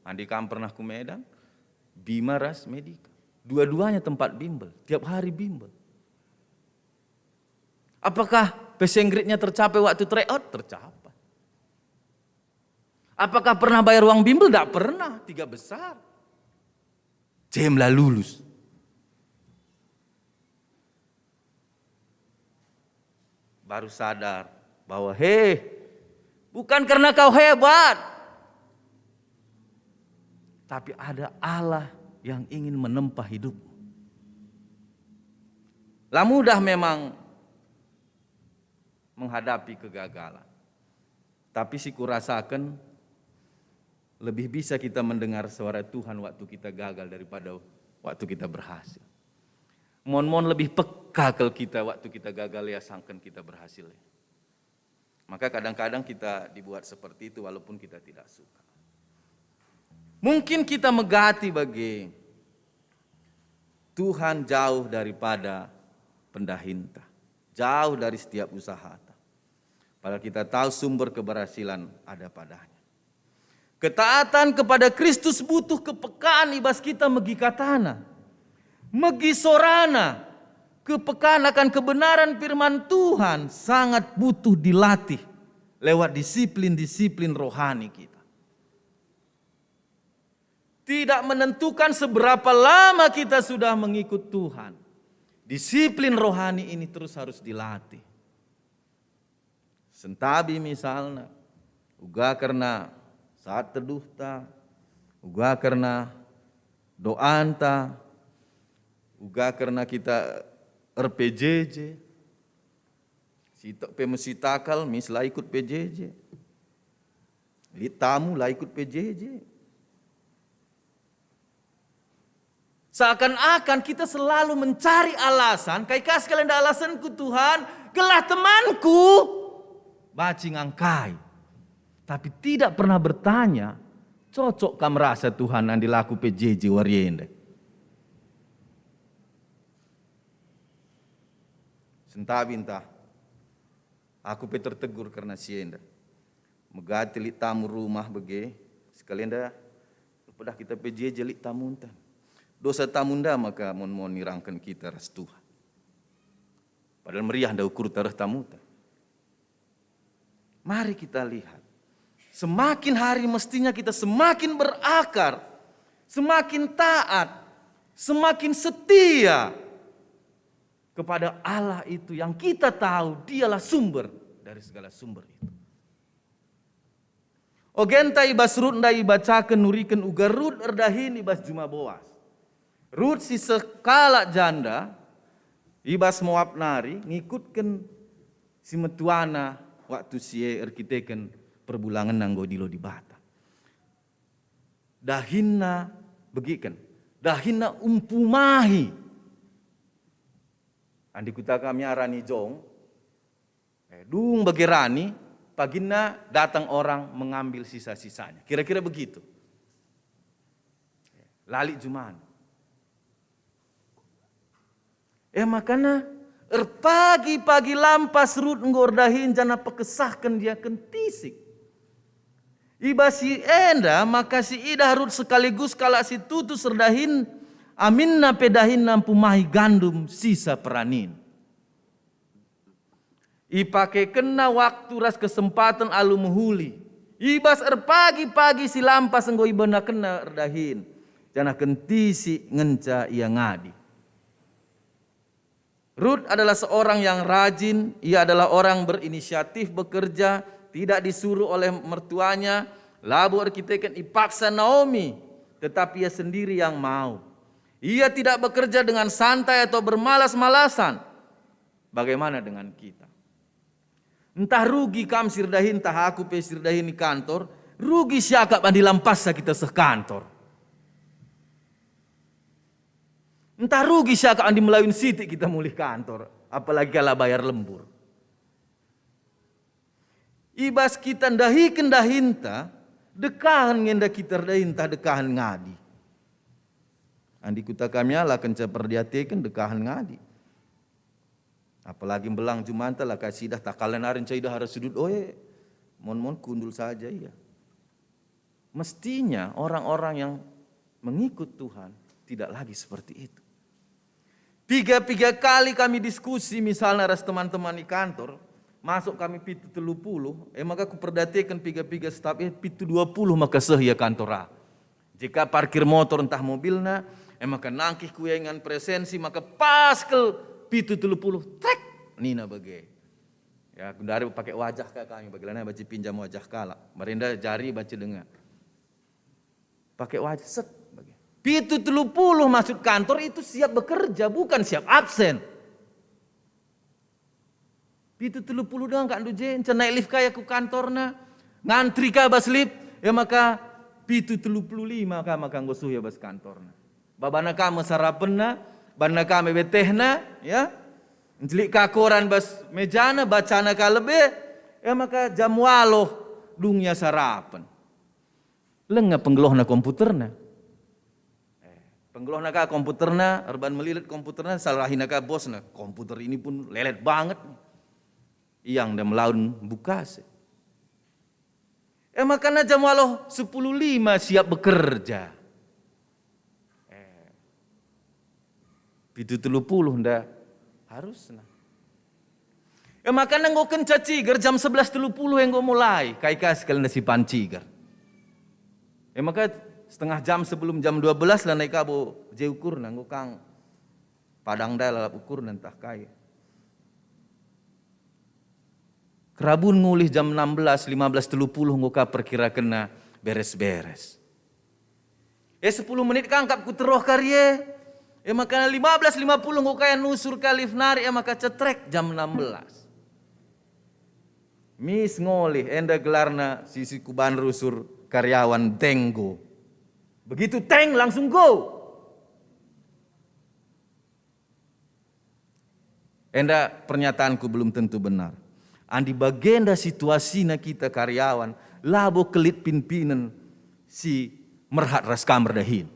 Andi kam pernah ku Medan, Bima ras Medika. Dua-duanya tempat bimbel, tiap hari bimbel. Apakah passing grade-nya tercapai waktu tryout? Tercapai. Apakah pernah bayar uang bimbel? Tidak pernah, tiga besar. Jem la lulus. Baru sadar bahwa, he, bukan karena kau hebat, tapi ada Allah yang ingin menempa hidupmu. La mudah memang menghadapi kegagalan. Tapi si kurasaken, lebih bisa kita mendengar suara Tuhan waktu kita gagal daripada waktu kita berhasil. Mon-mon lebih peka kal kita waktu kita gagal ya sangken kita berhasil. Maka kadang-kadang kita dibuat seperti itu walaupun kita tidak suka. Mungkin kita megati bage Tuhan jauh daripada pendahinta, jauh dari setiap usahata. Padahal kita tahu sumber keberhasilan ada padanya. Ketaatan kepada Kristus butuh kepekaan i bas kita megi katana, megi sorana. Kepekaan akan kebenaran firman Tuhan sangat butuh dilatih lewat disiplin-disiplin rohani kita. Tidak menentukan seberapa lama kita sudah mengikut Tuhan, disiplin rohani ini terus harus dilatih. Sentabi misalna, uga kerna saat teduhta, uga kerna doanta, uga kerna kita er-P J J, sitik pe mesitakal mis la ikut P J J. Lit tamu la ikut P J J. Seakan-akan kita selalu mencari alasan, kai ka sekali enda alasanku Tuhan, gelah temanku banci ngangkai. Tapi tidak pernah bertanya, cocok kam rasa Tuhan andi laku P J J wari enda? Sentabi ntah, aku pe tertegur kerna si enda. Megati lit tamu rumah bage, sekali enda pedah kita P J J lit tamunta. Dosa tamunda maka mon-mon nirangken kita ras Tuhan. Padahal meriah nda ukurta reh tamuta. Mari kita lihat. Semakin hari mestinya kita semakin berakar, semakin taat, semakin setia kepada Allah itu yang kita tahu Dialah sumber dari segala sumber itu. Ogenta i bas Rut ndai ibacaken nuriken uga Rut erdahin i bas juma Boas. Rut si sekalak janda i bas Moap nari ngikutken si metuana waktu si e erkiteken perbulangenna enggo idilo Dibata. Dahinna, begiken, dahinna umpumahi. Andi kuta kami arani jong, eh, dung bage rani, paginna datang orang mengambil sisa-sisanya. Kira-kira begitu. La lit jumana. E makana erpagi-pagi lampas Rut enggo erdahin janah pekesahken dia kentisik. I bas si enda maka siidah Rut sekaligus kalak si tutus erdahin, aminna pe dahinna mpumahi gandum sisa peranin. Ipakekenna waktu ras kesempaten alu mehuli. I bas erpagi-pagi si lampas enggo ibenakenna erdahin, janah kentisik ngenca ia ngadi. Rut adalah seorang yang rajin, ia adalah orang berinisiatif bekerja, tidak disuruh oleh mertuanya, labo erkiteken ipaksa Naomi, tetapi ia sendiri yang mau. Ia tidak bekerja dengan santai atau bermalas-malasan. Bagaimana dengan kita? Ntah rugi kam si erdahin, ntah aku pe si erdahin i kantor, rugi siakap adi lampasa kita seh kantor. Ntah rugi siakap adi melawin sitik kita mulih kantor, apalagi kala bayar lembur. I bas kita ndahiken dahinta, dekahen nge enda kita erdahin ntah dekahen ngadi. Andi kuta kami ala kenca perdiateken dekahen ngadi. Apalagi mbelang jumanta la ka sidah, takalen nari nca idah arah sudut oe. Mon-mon kundul saja ia. Mestinya orang-orang yang mengikut Tuhan tidak lagi seperti itu. Piga-piga kali kami diskusi misalnya ras teman-teman di kantor, masuk kami pitu telu puluh, e maka kuperdiateken piga-piga staf e pitu dua puluh maka seh ia kantor ah. Jika parkir motor ntah mobilna, e maka nangkih kuingan presensi maka pas kal pitu telu puluh, trek, nina bage. Ya, gundari pake wajah ka kami, bagi lanai banci pinjam wajah kalak. Mari enda jari banci denga. Pake wajah, set, bagi. Pitu telu puluh maksud kantor itu siap bekerja, bukan siap absen. Pitu telu puluh denga kak ndu je, ncenai lift kaya ku kantorna, ngantri ka bas lift, ya maka pitu telu puluh lima ka maka enggo suh ya bas kantorna. Babana ka me sarapenna, banna ka me betehna, ya. Ncelik ka koran bas mejana, bacana ka lebe, ya maka jam waloh dung ia sarapen. Lenga penggelohna komputerna. Eh, penggelohna ka komputerna, erban melilit komputerna, salahina ka bosna. Komputer ini pun lelet banget. Iang dem laun bukase. E makana jam waloh sepuluh lima siap bekerja. Eh, pitu telu puluh nda harusna. E makana enggo kenca ciger jam sebelas telu puluh enggo mulai, kai ka sekali nda si pan ciger. E maka setengah jam sebelum jam dua belas lanai ka bo je ukurna, enggo kang padang ndai lalap ukurna ntah kai. Kerabun ngulih jam enam belas, lima belas telu puluh enggo ka perkirakenna beres-beres. E, sepuluh menit kangkap ku teroh kari e. E maka lima belas lima puluh enggo kaya nusur ka lift nari, e maka cetrek jam enam belas. Mis ngolih, enda gelarna sisi kuban rusur karyawan tenggo. Begitu teng langsung go. Enda pernyataanku belum tentu benar. Andi bagenda situasina kita karyawan, labo kelit pinpinen si merhat ras kam erdahin.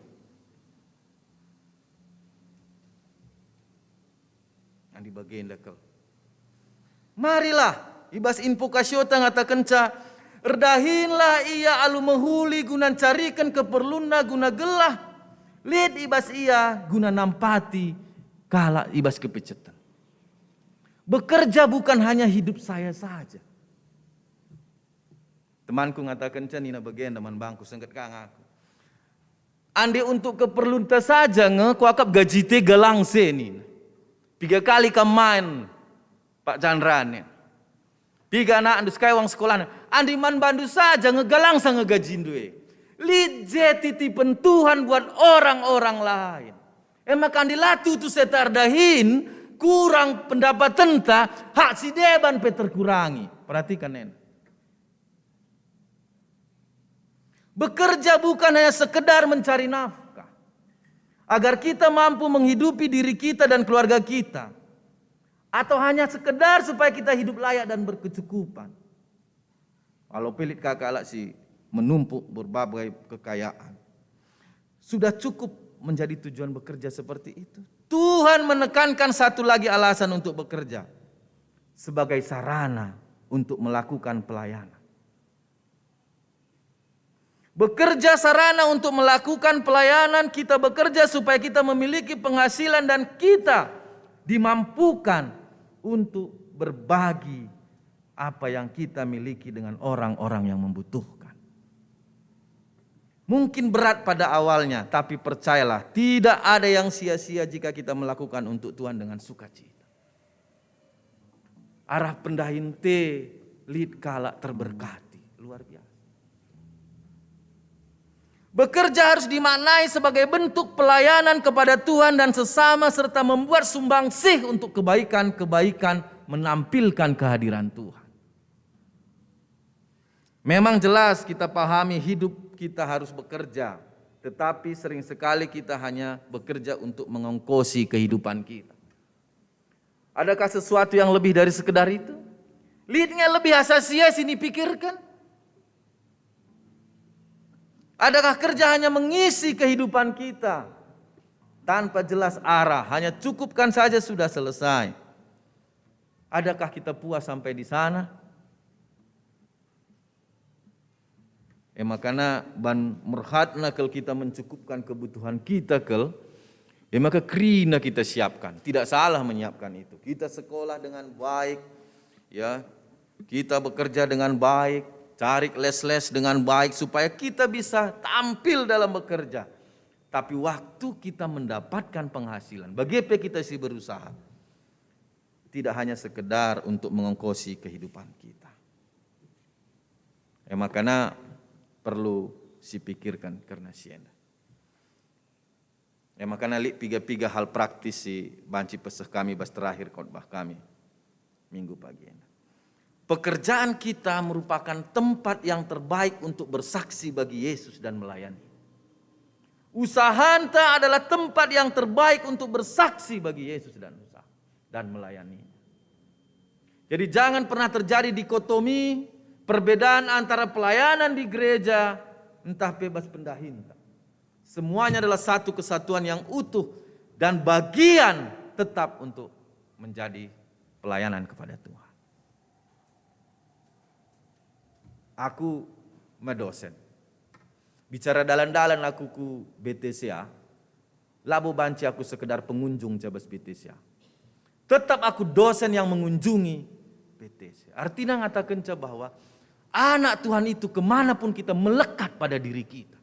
Andi bagenda kal. Marilah, i bas invokasiota ngatakenca, erdahinlah ia alu mehuli guna ncariken keperlunna guna gelah lit i bas ia guna nampati kalak i bas kepeceten. Bekerja bukan hanya hidup saya saja. Temanku ngatakenca nina bagenda man bangku, sengket ka ngaku. Ande untuk keperlunta saja nge kuakap gajite galang se nina. Piga kali kam main, Pak Chandra nin. Piga anakndu sekai uang sekolahna. Andi man bandu saja nge galang sa nge gajindu e. Lit je titipen Tuhan buat orang-orang lain. E maka andi la tutus eta erdahin, kurang pendapatenta, hak si deban pe terkurangi. Perhatikan enda. Bekerja bukan hanya sekedar mencari nafkah, agar kita mampu menghidupi diri kita dan keluarga kita, atau hanya sekedar supaya kita hidup layak dan berkecukupan. Walau pelit ka kalak si menumpuk berbagai kekayaan. Sudah cukup menjadi tujuan bekerja seperti itu. Tuhan menekankan satu lagi alasan untuk bekerja, sebagai sarana untuk melakukan pelayanan. Bekerja sarana untuk melakukan pelayanan, kita bekerja supaya kita memiliki penghasilan dan kita dimampukan untuk berbagi apa yang kita miliki dengan orang-orang yang membutuhkan. Mungkin berat pada awalnya, tapi percayalah, tidak ada yang sia-sia jika kita melakukan untuk Tuhan dengan sukacita. Arah pendahin te lit kalak terberkati. Luar biasa. Bekerja harus dimaknai sebagai bentuk pelayanan kepada Tuhan dan sesama, serta membuat sumbangsih untuk kebaikan-kebaikan menampilkan kehadiran Tuhan. Memang jelas kita pahami hidup kita harus bekerja, tetapi sering sekali kita hanya bekerja untuk mengongkosi kehidupan kita. Adakah sesuatu yang lebih dari sekedar itu? Lit nge lebih asa sia si nipikirken? Adakah kerja hanya mengisi kehidupan kita tanpa jelas arah, hanya cukupkan saja sudah selesai? Adakah kita puas sampai di sana? E makana ban merhatna kal kita mencukupkan kebutuhan kita kal, e maka kerina kita siapkan. Tidak salah menyiapkan itu. Kita sekolah dengan baik, ya. Kita bekerja dengan baik, cari les-les dengan baik supaya kita bisa tampil dalam bekerja. Tapi waktu kita mendapatkan penghasilan, bage pe kita si berusaha. tidak hanya sekedar untuk mengongkosi kehidupan kita. E makana perlu sipikirken kerna si enda. E makana lit piga-piga hal praktis si banci peseh kami bas terakhir khotbah kami minggu pagi enda. Pekerjaan kita merupakan tempat yang terbaik untuk bersaksi bagi Yesus dan melayani. Usahanta adalah tempat yang terbaik untuk bersaksi bagi Yesus dan usaha, dan melayani. Jadi jangan pernah terjadi dikotomi, perbedaan antara pelayanan di gereja ntah pe bas pendahinta. Semuanya adalah satu kesatuan yang utuh dan bagian tetap untuk menjadi pelayanan kepada Tuhan. Aku me dosen. Bicara dalan-dalan aku ku B T C A, labo banci aku sekedar pengunjung ca bas B T C A. Tetap aku dosen yang mengunjungi B T C A. Artina ngatakenca bahwa anak Tuhan itu kemanapun kita melekat pada diri kita.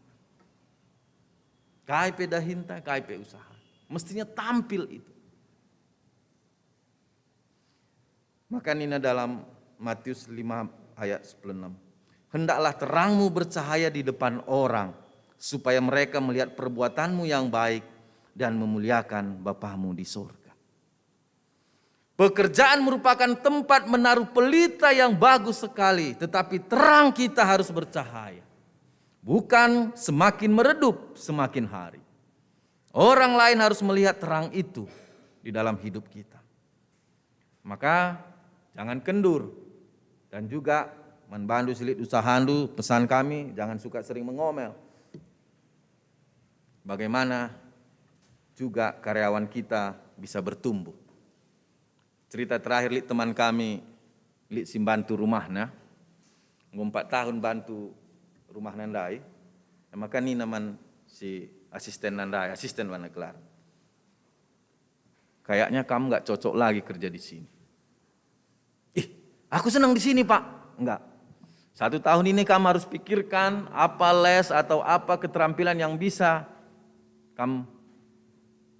Kai pe dahinta, kai pe usaha. Mestinya tampil itu. Maka nina dalam Matius lima ayat sepuluh enam, "Hendaklah terangmu bercahaya di depan orang, supaya mereka melihat perbuatanmu yang baik dan memuliakan Bapamu di sorga." Pekerjaan merupakan tempat menaruh pelita yang bagus sekali, tetapi terang kita harus bercahaya. Bukan semakin meredup semakin hari. Orang lain harus melihat terang itu di dalam hidup kita. Maka jangan kendur. Dan juga man bandu si lit usahandu, pesan kami, jangan suka sering mengomel. Bagaimana juga karyawan kita bisa bertumbuh. Cerita terakhir, lit teman kami, lit si mbantu rumahna, enggo empat tahun bantu rumahna ndai, e maka nina man si asistenna ndai, asisten bana gelar, "Kayaknya kamu nggak cocok lagi kerja di sini." "Ih, aku senang di sini, Pak." "Enggak. Satu tahun ini kamu harus pikirkan apa les atau apa keterampilan yang bisa kamu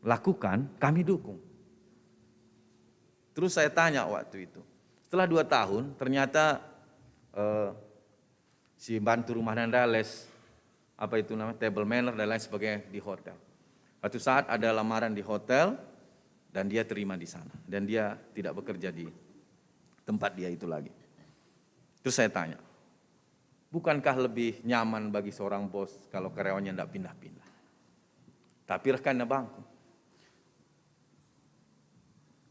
lakukan, kami dukung." Terus saya tanya waktu itu. Setelah dua tahun, ternyata, eh, si bantu rumah tangga les, apa itu namanya, table manner dan lain sebagainya di hotel. Satu saat ada lamaran di hotel dan dia terima di sana. Dan dia tidak bekerja di tempat dia itu lagi. Terus saya tanya, "Bukankah lebih nyaman bagi seorang bos kalau karyawannya ndak pindah-pindah? Tapi reh ka nina bangku.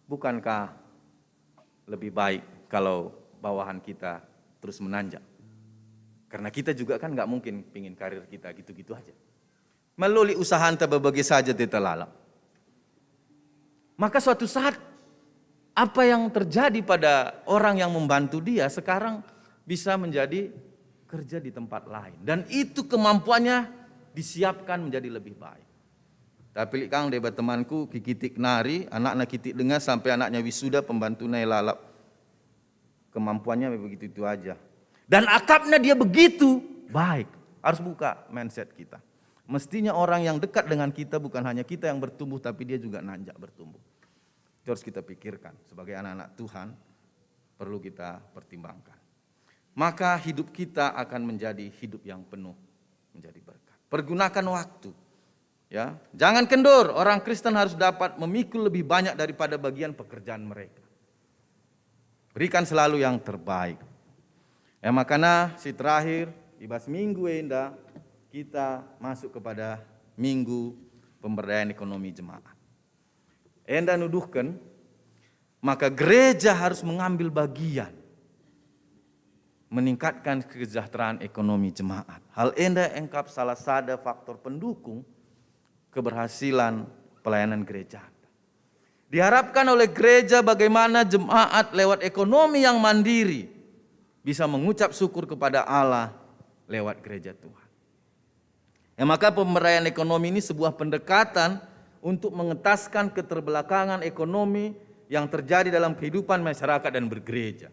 Bukankah lebih baik kalau bawahan kita terus menanjak? Karena kita juga kan nggak mungkin pingin karir kita gitu-gitu aja." Meluli usahanta bebage saja teta lalap. Maka suatu saat, apa yang terjadi pada orang yang membantu dia sekarang bisa menjadi kerja di tempat lain. Dan itu kemampuannya disiapkan menjadi lebih baik. Tapi lit kang deba temanku, kikitik nari, anakna kitik denga sampai anaknya wisuda, pembantuna lalap. Kemampuannya begitu-itu aja. Dan akapna dia begitu baik. Harus buka mindset kita. Mestinya orang yang dekat dengan kita, bukan hanya kita yang bertumbuh, tapi dia juga nanjak bertumbuh. Itu harus kita pikirkan. Sebagai anak-anak Tuhan, perlu kita pertimbangkan. Maka hidup kita akan menjadi hidup yang penuh, menjadi berkat. Pergunakan waktu. Ya, jangan kendur, orang Kristen harus dapat memikul lebih banyak daripada bagian pekerjaan mereka. Berikan selalu yang terbaik. E makana si terakhir, i bas minggu enda, kita masuk kepada minggu pemberdayaan ekonomi jemaat. Enda nuduhken maka gereja harus mengambil bagian meningkatkan kesejahteraan ekonomi jemaat. Hal enda engkap salah sada faktor pendukung keberhasilan pelayanan gereja. Diharapkan oleh gereja bagaimana jemaat lewat ekonomi yang mandiri bisa mengucap syukur kepada Allah lewat gereja Tuhan. E maka pemberdayaan ekonomi ini sebuah pendekatan untuk mengentaskan keterbelakangan ekonomi yang terjadi dalam kehidupan masyarakat dan bergereja.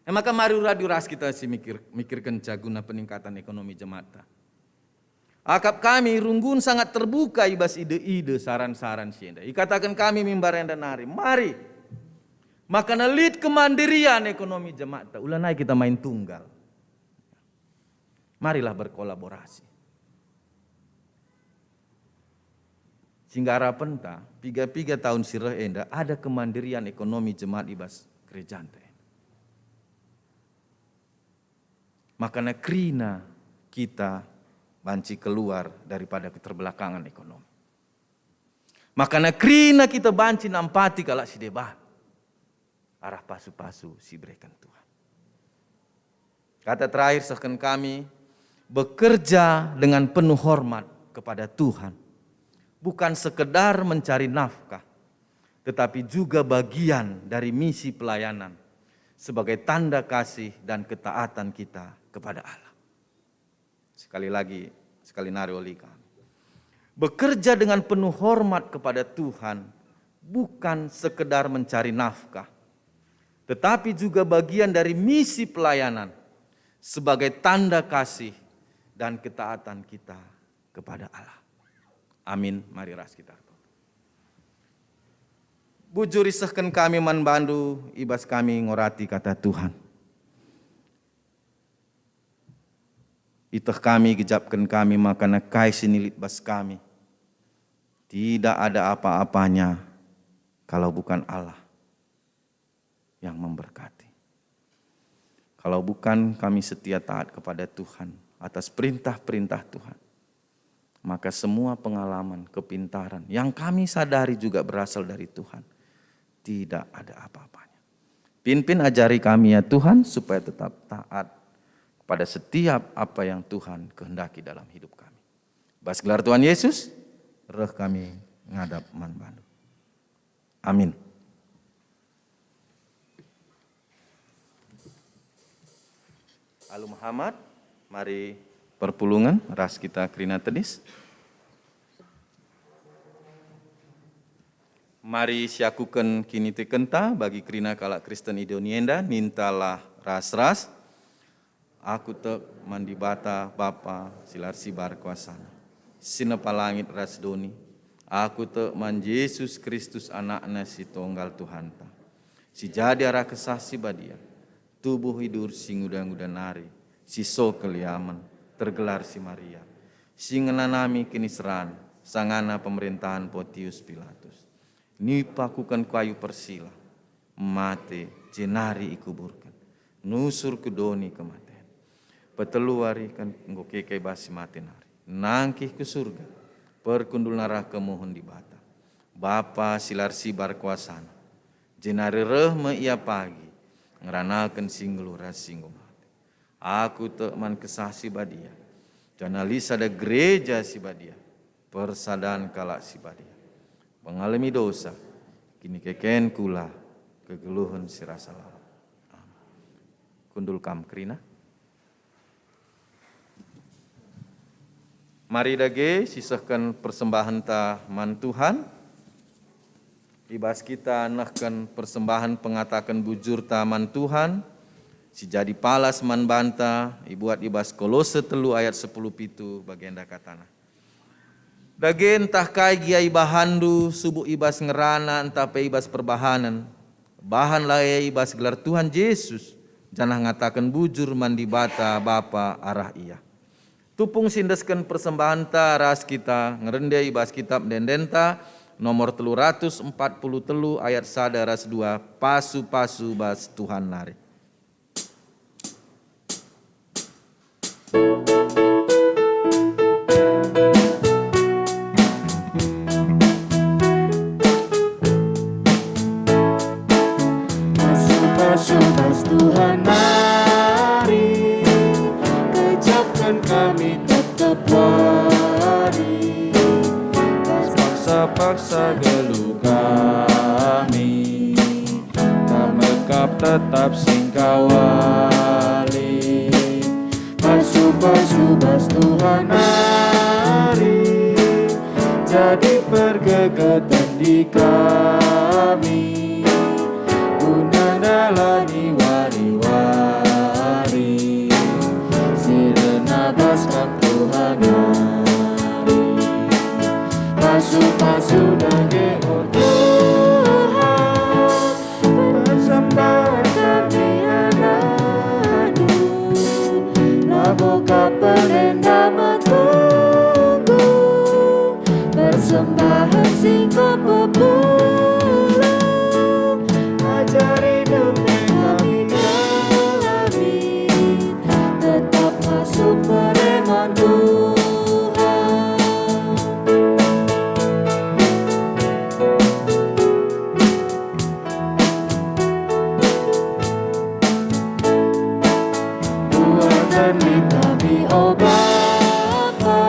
E maka mari radu ras kita si mikir, mikirkenca guna peningkatan ekonomi jemaat. Akap kami runggun sangat terbuka i bas ide-ide, saran-saran si enda. Ikataken kami mimbar enda nari, mari Makana lit kemandirian ekonomi jemaat, ulanai kita main tunggal. Marilah berkolaborasi. Sehingga arapenta, piga-piga tahun si reh enda ada kemandirian ekonomi jemaat i bas gerejanta enda. Makana kerina kita banci keluar daripada keterbelakangan ekonomi. Makana kerina kita banci nampati kalak si deban arah pasu-pasu si ibereken Tuhan. Kata terakhir sehken kami, bekerja dengan penuh hormat kepada Tuhan, bukan sekedar mencari nafkah, tetapi juga bagian dari misi pelayanan sebagai tanda kasih dan ketaatan kita kepada Allah. Sekali lagi, sekali nari oli kami. Bekerja dengan penuh hormat kepada Tuhan bukan sekedar mencari nafkah, tetapi juga bagian dari misi pelayanan sebagai tanda kasih dan ketaatan kita kepada Allah. Amin. Mari ras kita. Bujur isehken kami man bandu, i bas kami ngorati kata Tuhan. Iteh kami, gejapken kami maka kai si nilit bas kami. Tidak ada apa-apanya kalau bukan Allah yang memberkati. Kalau bukan kami setia taat kepada Tuhan atas perintah-perintah Tuhan, maka semua pengalaman, kepintaran yang kami sadari juga berasal dari Tuhan, tidak ada apa-apanya. Pimpin, ajari kami ya Tuhan, supaya tetap taat kepada setiap apa yang Tuhan kehendaki dalam hidup kami. Bas gelar Tuhan Yesus, reh kami ngadap man bandu. Amin. Alu Muhammad, mari perpulungen ras kita kerina tedis. Mari siakuken kinitekenta bagi kerina kalak Kristen i doni enda, nintalah ras-ras. Aku tek man Dibata Bapa si la ersibar kuasana, si nepa langit ras doni. Aku tek man Jesus Kristus, AnakNa si Tonggal Tuhanta, si jadi arah Kesah Si Badia, tubuh idur si nguda-nguda nari, si so keliamen, tergelar si Maria, si ngenanami kiniseran sangana pemerentahen Pontius Pilatus. Nipakuken ku kayu persila, mate, jenari ikuburken, nusur ku doni kematen. Petelu wari kan enggo keke bas si mate nari, nangkih ku Surga, perkundulna arah kemuhen Dibata, Bapa si la ersibar kuasana, jenari reh me Ia pagi ngeranaken si nggeluh ras si enggo mate. Aku tek man Kesah Si Badia, janah lit sada Gereja Si Badia, persadan kalak si badia, pengalemi dosa, kinikeken kula, kegeluhen si rasa lalap. Amin. Kundul kam kerina. Mari dage sisehken persembahenta man Tuhan. I bas kita nehken persembahen pengataken bujurta man Tuhan, si jadi palas man banta, ibuat i bas Kolose telu ayat sepuluh pitu, bagenda katana, "Dage ntah kai gia ibahanndu, subuk i bas ngerana ntah pe i bas perbahanen, bahanlah e i bas gelar Tuhan Jesus, janah ngataken bujur man Dibata Bapa arah Ia." Tupung si endesken persembahenta ras kita ngerende i bas Kitab Ende-endenta nomor telu ratus empat puluh telu ayat sada ras dua, pasu-pasu bas Tuhan nari. Pasu-pasu bas Tuhan nari, gejapken kami tetap wari. Bas paksa-paksa geluh kami, kam mekap tetap singkawali. Pasu-pasu bas Tuhan nari, jadi pergegeten di kami, guna ndalani wari-wari si rena bas Kam Tuhan nari. Pasu-pasu dage, o Tuhan, O Bapa,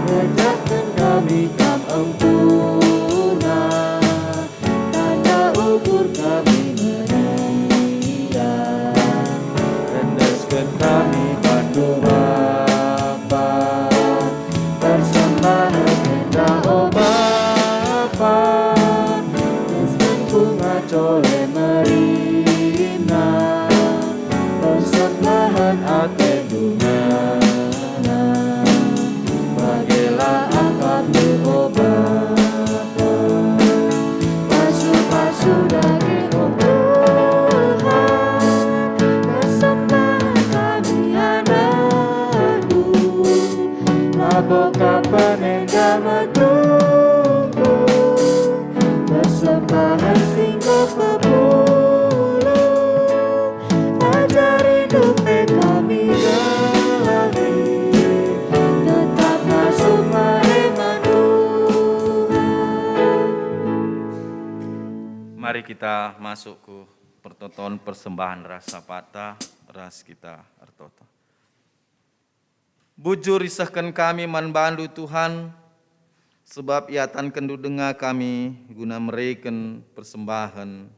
rejahken kami Kam empuna, tanda ukur kami meriah. Rendesken kami bandu Bapa, persembahen enda, o Bapa, rendesken bunga cole merina, persembahen atendu ngana. Bagelah akapndu, o Bapa, pasu-pasu dage, o Tuhan, persembahen kami anakndu, labo ka penenda metunggung, persembahen si enggo pepulung. Ajari dope kami gelah tetap ngasup mare man Tuhan. Mari kita masuk ku pertoton persembahan ras sapata, ras kita ertoto. Bujur isehken kami man bandu, Tuhan, sebab iatankenndu denga kami guna mereken persembahen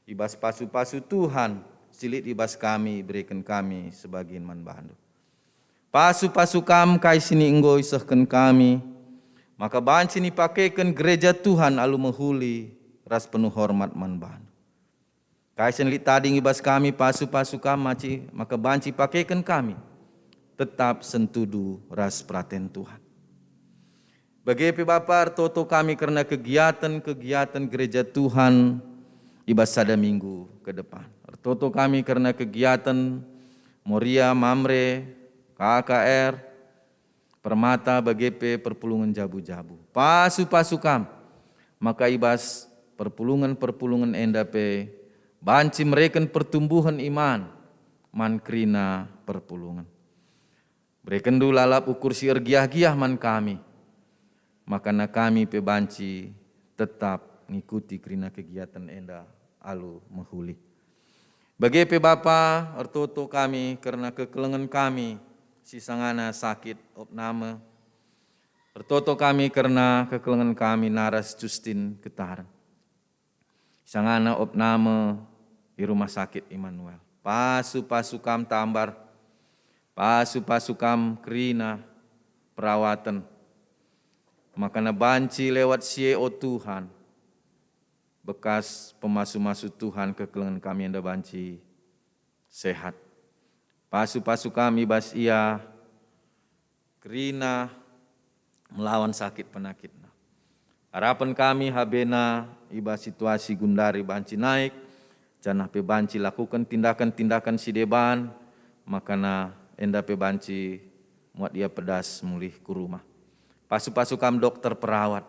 i bas pasu-pasu Tuhan si lit i bas kami ibereken kami sebagian man bandu. Pasu-pasu kam kai si enggo isehken kami, maka banci nipakeken gereja Tuhan alu mehuli ras penuh hormat man bandu. Kai si lit tading i bas kami pasu-pasu kam maci, maka banci pakeken kami tetap sentudu ras peraten Tuhan. Bage pe Bapa, ertoto kami kerna kegiaten-kegiaten gereja Tuhan i bas sada minggu ke depan. Ertoto kami kerna kegiaten Moria, Mamre, K K R, Permata, bage pe perpulungen jabu-jabu. Pasu-pasu kam, maka i bas perpulungen-perpulungen enda pe banci mereken pertumbuhen iman man kerina perpulungen. Berekenndu lalap ukur si ergiah-giah man kami, maka kami pe banci tetap ngikuti kerina kegiaten enda alu mehuli. Bage pe Bapa, ertoto kami kerna kekelengen kami si sangana sakit opname. Ertoto kami kerna kekelengen kami naras Justin Ketaren. Sangana opname i Rumah Sakit Immanuel. Pasu-pasu kam tambar, pasu-pasu kam kerina perawaten, maka banci lewat si e, o Tuhan, bekas pemasu-masu Tuhan kekelengen kami enda banci sehat. Pasu-pasu kam i bas ia kerina melawan sakit penakitna. Arapen kami habena i bas situasi gundari banci naik, janah pe banci lakuken tindakan-tindakan si deban, maka enda pe banci muat ia pedas mulih ku rumah. Pasu-pasu kam dokter perawat,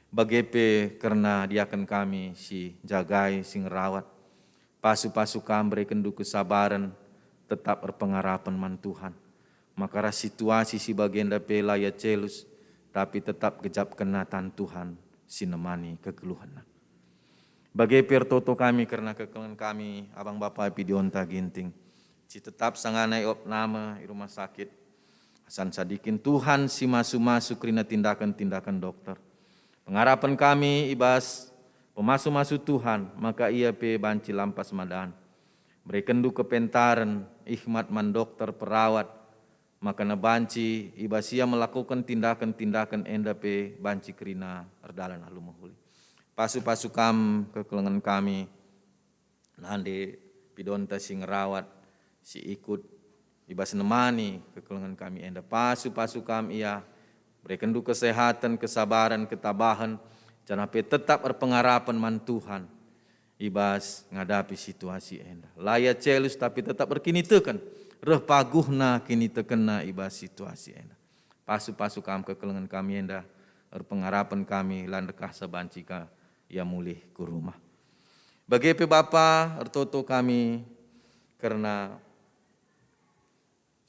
bage pe kerna diaken kami si njagai, si ngerawat. Pasu-pasu kam berekenndu kesabaren, tetap erpengarapen man Tuhan. Maka ras situasi si bagenda pe la ia celus, tapi tetap gejapkenna tan Tuhan si nemani kegeluhenna. Bage pe ertoto kami kerna kekelengen kami, abang bapa Epidionta Ginting, si tetap sangana i opname i rumah sakit. Asan sadikin Tuhan si masu-masu kerina tindakan-tindakan dokter. Pengarapen kami i bas pemasu-masu Tuhan, maka ia pe banci lampas madan. Berekenndu kepentaren, ihmat man dokter perawat, maka banci i bas ia melakuken tindakan-tindakan enda pe banci kerina erdalan alu mehuli. Pasu-pasu kam kekelengen kami, nande Epidionta si ngerawat, si ikut i bas nemani kekelengen kami enda. Pasu-pasu kam ia, berekenndu kesehaten, kesabaren, ketabahen, janah pe tetap erpengarapen man Tuhan i bas ngadapi situasi enda. La ia celus tapi tetap erkiniteken, reh paguhna kinitekenna i bas situasi enda. Pasu-pasu kam kekelengen kami enda, erpengarapen kami, la ndekahsa banci ka ia mulih ku rumah. Bage pe Bapa, ertoto kami kerna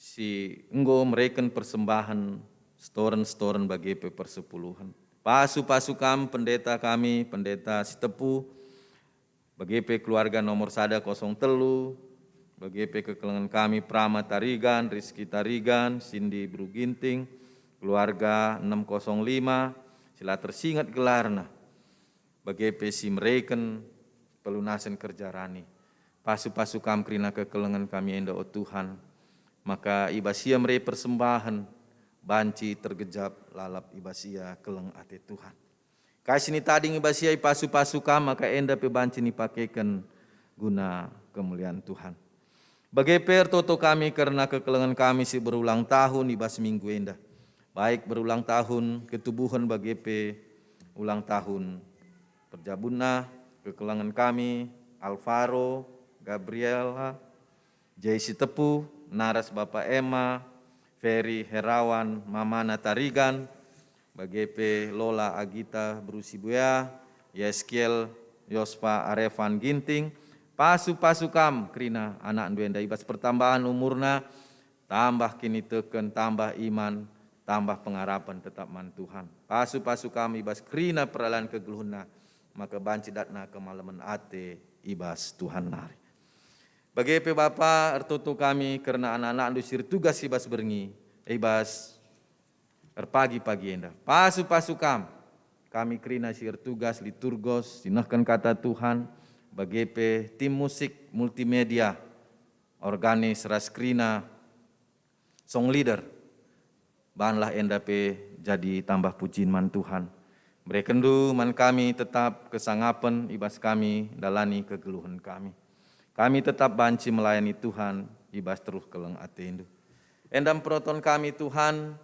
si enggo mereken persembahen setoren-setoren bage pe persepuluhen. Pasu-pasu kam pendeta kami, Pendeta Sitepu, bage pe keluarga nomor sada kosong telu, Bage pe kekelengen kami Prama Tarigan, Rizky Tarigan, Cindy Beru Ginting, keluarga enam kosong lima, si la tersinget gelarna, bage pe si mereken pelunasen kerja rani. Pasu-pasu Kam kerina kekelengen kami enda, o Tuhan, maka i bas ia mere persembahen banci tergejap lalap i bas ia keleng ate Tuhan. Kai si nitading i bas ia ipasu-pasu Kam, maka enda pe banci nipakeken guna kemulian Tuhan. Bage pe ertoto kami kerna kekelengen kami si berulang tahun i bas minggu enda, baik berulang tahun ketubuhen bage pe ulang tahun perjabunna, kekelengen kami Alvaro, Gabriela, Jay Sitepu, naras Bapa Emma, Ferry Herawan, Mamana Tarigan, bage pe Lola Agita Beru Sibuya, Yeskiel Yospa Arevan Ginting. Pasu-pasu Kam kerina anakndu enda i bas pertambahan umurna, tambah kiniteken, tambah iman, tambah pengarapen tetap man Tuhan. Pasu-pasu Kam i bas kerina perlalan kegeluhenna, maka banci datna kemalemen ate i bas Tuhan nari. Bage pe Bapa, ertoto kami kerna anak-anakndu si ertugas i bas berngi, i bas erpagi-pagi enda. Pasu-pasu Kam, kami kerina si ertugas liturgos, si nehken Kata Tuhan, bage pe tim musik multimedia, organis ras kerina song leader, banlah enda pe jadi tambah pujin man Tuhan. Berekenndu man kami tetap kesangapen i bas kami ndalani kegeluhen kami. Kami tetap banci melayani Tuhan i bas teruh keleng ateNdu. Enda mperoton kami, Tuhan,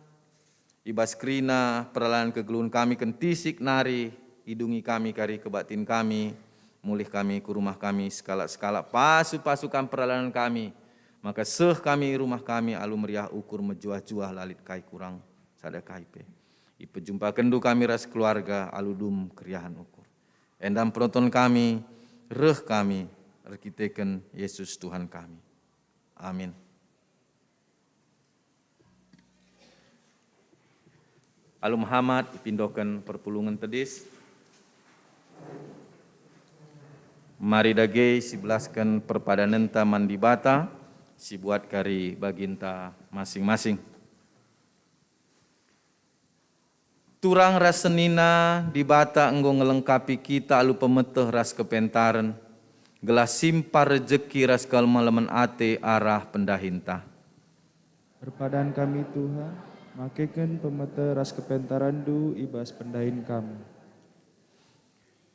i bas kerina perlalan kegeluhen kami kentisik nari, idungi kami kari kebaktin kami, mulih kami ku rumah kami sekalak-sekalak, pasu-pasu Kam perlalan kami, maka seh kami i rumah kami alu meriah ukur, mejuah-juah, la lit kai kurang sada kai pe. IpejumpakenNdu kami ras keluarga alu dum keriahen ukur. Enda mperoton kami, reh kami, erkiteken Yesus Tuhan kami. Amin. Alu mehamat ipindoken perpulungen tedis. Mari dage sibelasken perpadanenta man Dibata, sibuat kari baginta masing-masing. Turang ras senina, Dibata enggo ngelengkapi kita alu pemeteh ras kepentaren, gelah simpar rejeki ras kemalemen ate arah pendahinta. Erpadan kami, Tuhan, makeken pemeteh ras kepentaranNdu i bas pendahin kami.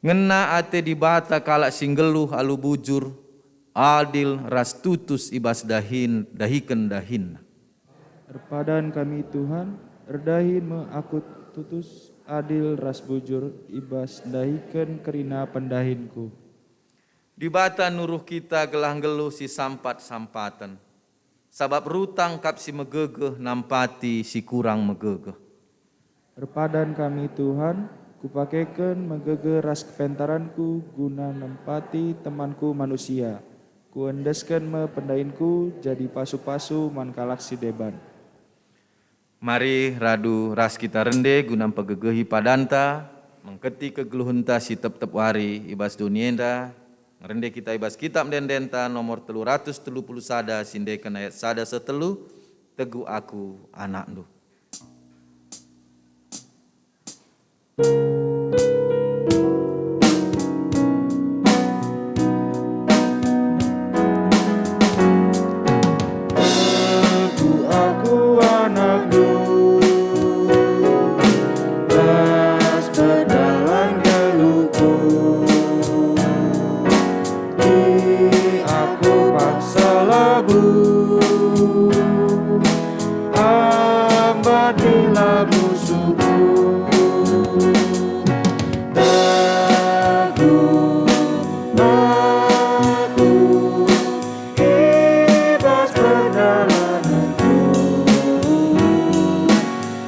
Ngena ate Dibata kalak si nggeluh alu bujur, adil, ras tutus i bas dahin, dahiken dahinna. Erpadan kami, Tuhan, erdahin me aku tutus, adil, ras bujur i bas ndahiken kerina pendahinku. Dibata nuruh kita gelah nggeluh si sampat-sampaten, sabap rutang kap si megegeh nampati si kurang megegeh. Erpadan kami, Tuhan, kupakeken megegeh ras kepentaranku guna nempati temanku manusia. Kuendesken me pendahinku jadi pasu-pasu man kalak si deban. Mari radu ras kita rende guna mpegegehi padanta, mengketi kegeluhenta si tep-tep wari i bas doni enda. Ngerende kita i bas Kitap Ende-endenta nomor telu ratus telu puluh sada, si endeken ayat sada seh telu, "Teguh aku, anakndu." Teguh aku, anakndu, ras pedalan geluhku. Di aku paksa labuh, ambatilah musuhku. Teguh aku i bas perdalananku,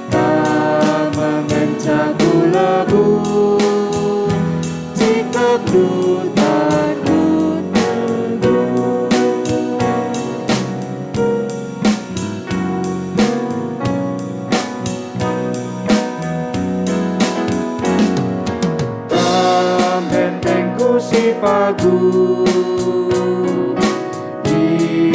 Kam ngenca ku labuh, sikapku takut teguh. Kam bentengku si paguh, di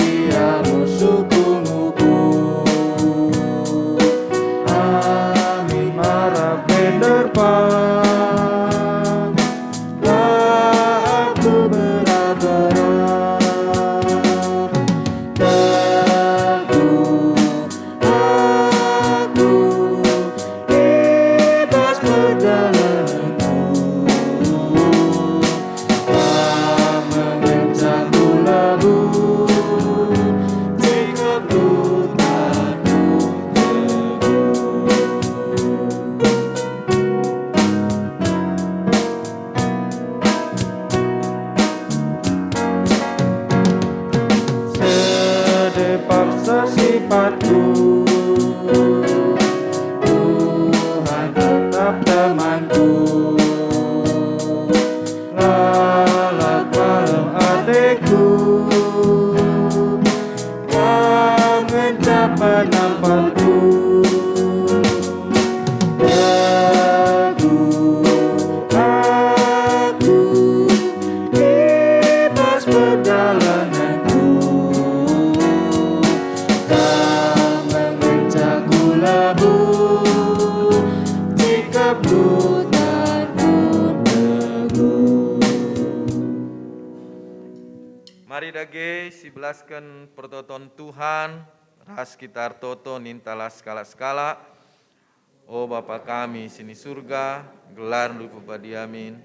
Sipatku, Tuhan tetap temanku. Lalap kalem ateku, Kam ngenca penampakku. Teguh aku i bas perdalananku, Kam ngenca ku labuh, jika ku tandu teguh. Mari dage sibelasken pertoton Tuhan, ras kita ertoto ninta la sekalak-sekalak. O Bapa kami si ni Surga, gelarNdu ipepadi amin,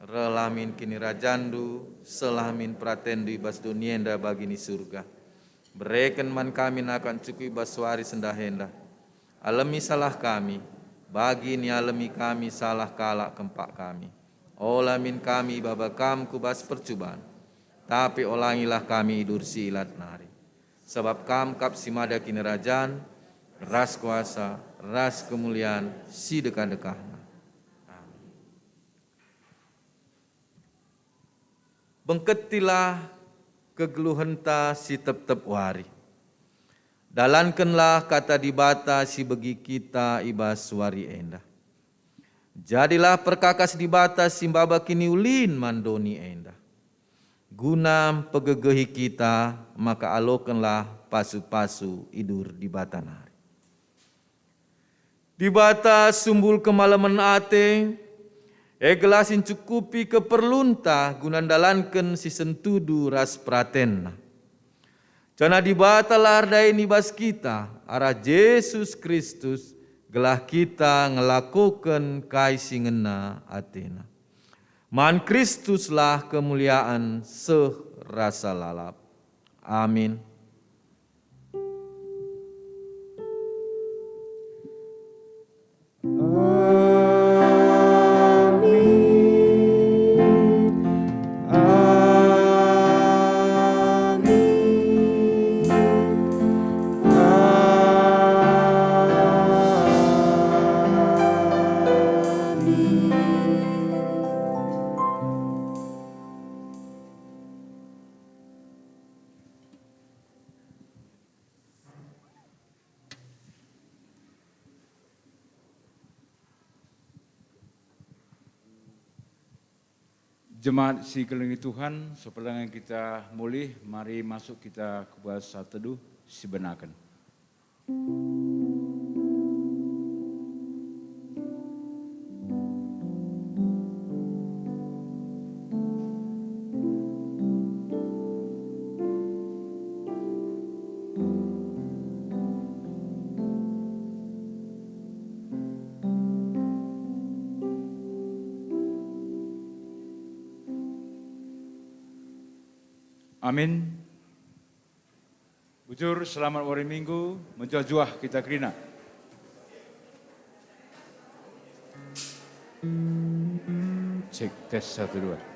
rehlah min kinirajanNdu, sehlah min peratenNdu i bas doni enda bagi ni Surga. Bereken man kami nakan cukup i bas wari sendah enda. Alemi salah kami, bagi nialemi kami salah kalak kempak kami. Ola min kami ibaba Kam ku bas percuban, tapi olangilah kami idur si ilat nari. Sabap Kam kap si mada kinirajan, ras kuasa, ras kemulian, si dekah-dekahna. Amin. Bengketilah kegeluhenta si tep-tep wari. Dalankenlah kata Dibata si begi kita i bas wari enda. Jadilah perkakas Dibata si maba kiniulin man doni enda, guna mpegegehi kita maka alokenlah pasu-pasu idur Dibata nari. Dibata sumbul kemalemen ate, e gelah si ncukupi keperlunta guna ndalanken si sentudu ras peratenNa. Janah Dibatalah erdahin i bas kita arah Jesus Kristus, gelah kita ngelakoken kai si ngena ateNa. Man Kristuslah kemulian seh rasa lalap. Amin. Amin. Amin. Amin. Jemaat si kelengi Tuhan, seperlengkai kita mulih, mari masuk kita ku bas teduh si benaken. Amin. Bujur, selamat wari Minggu, mejuah-juah kita kerina. Cek, tes, satu, dua.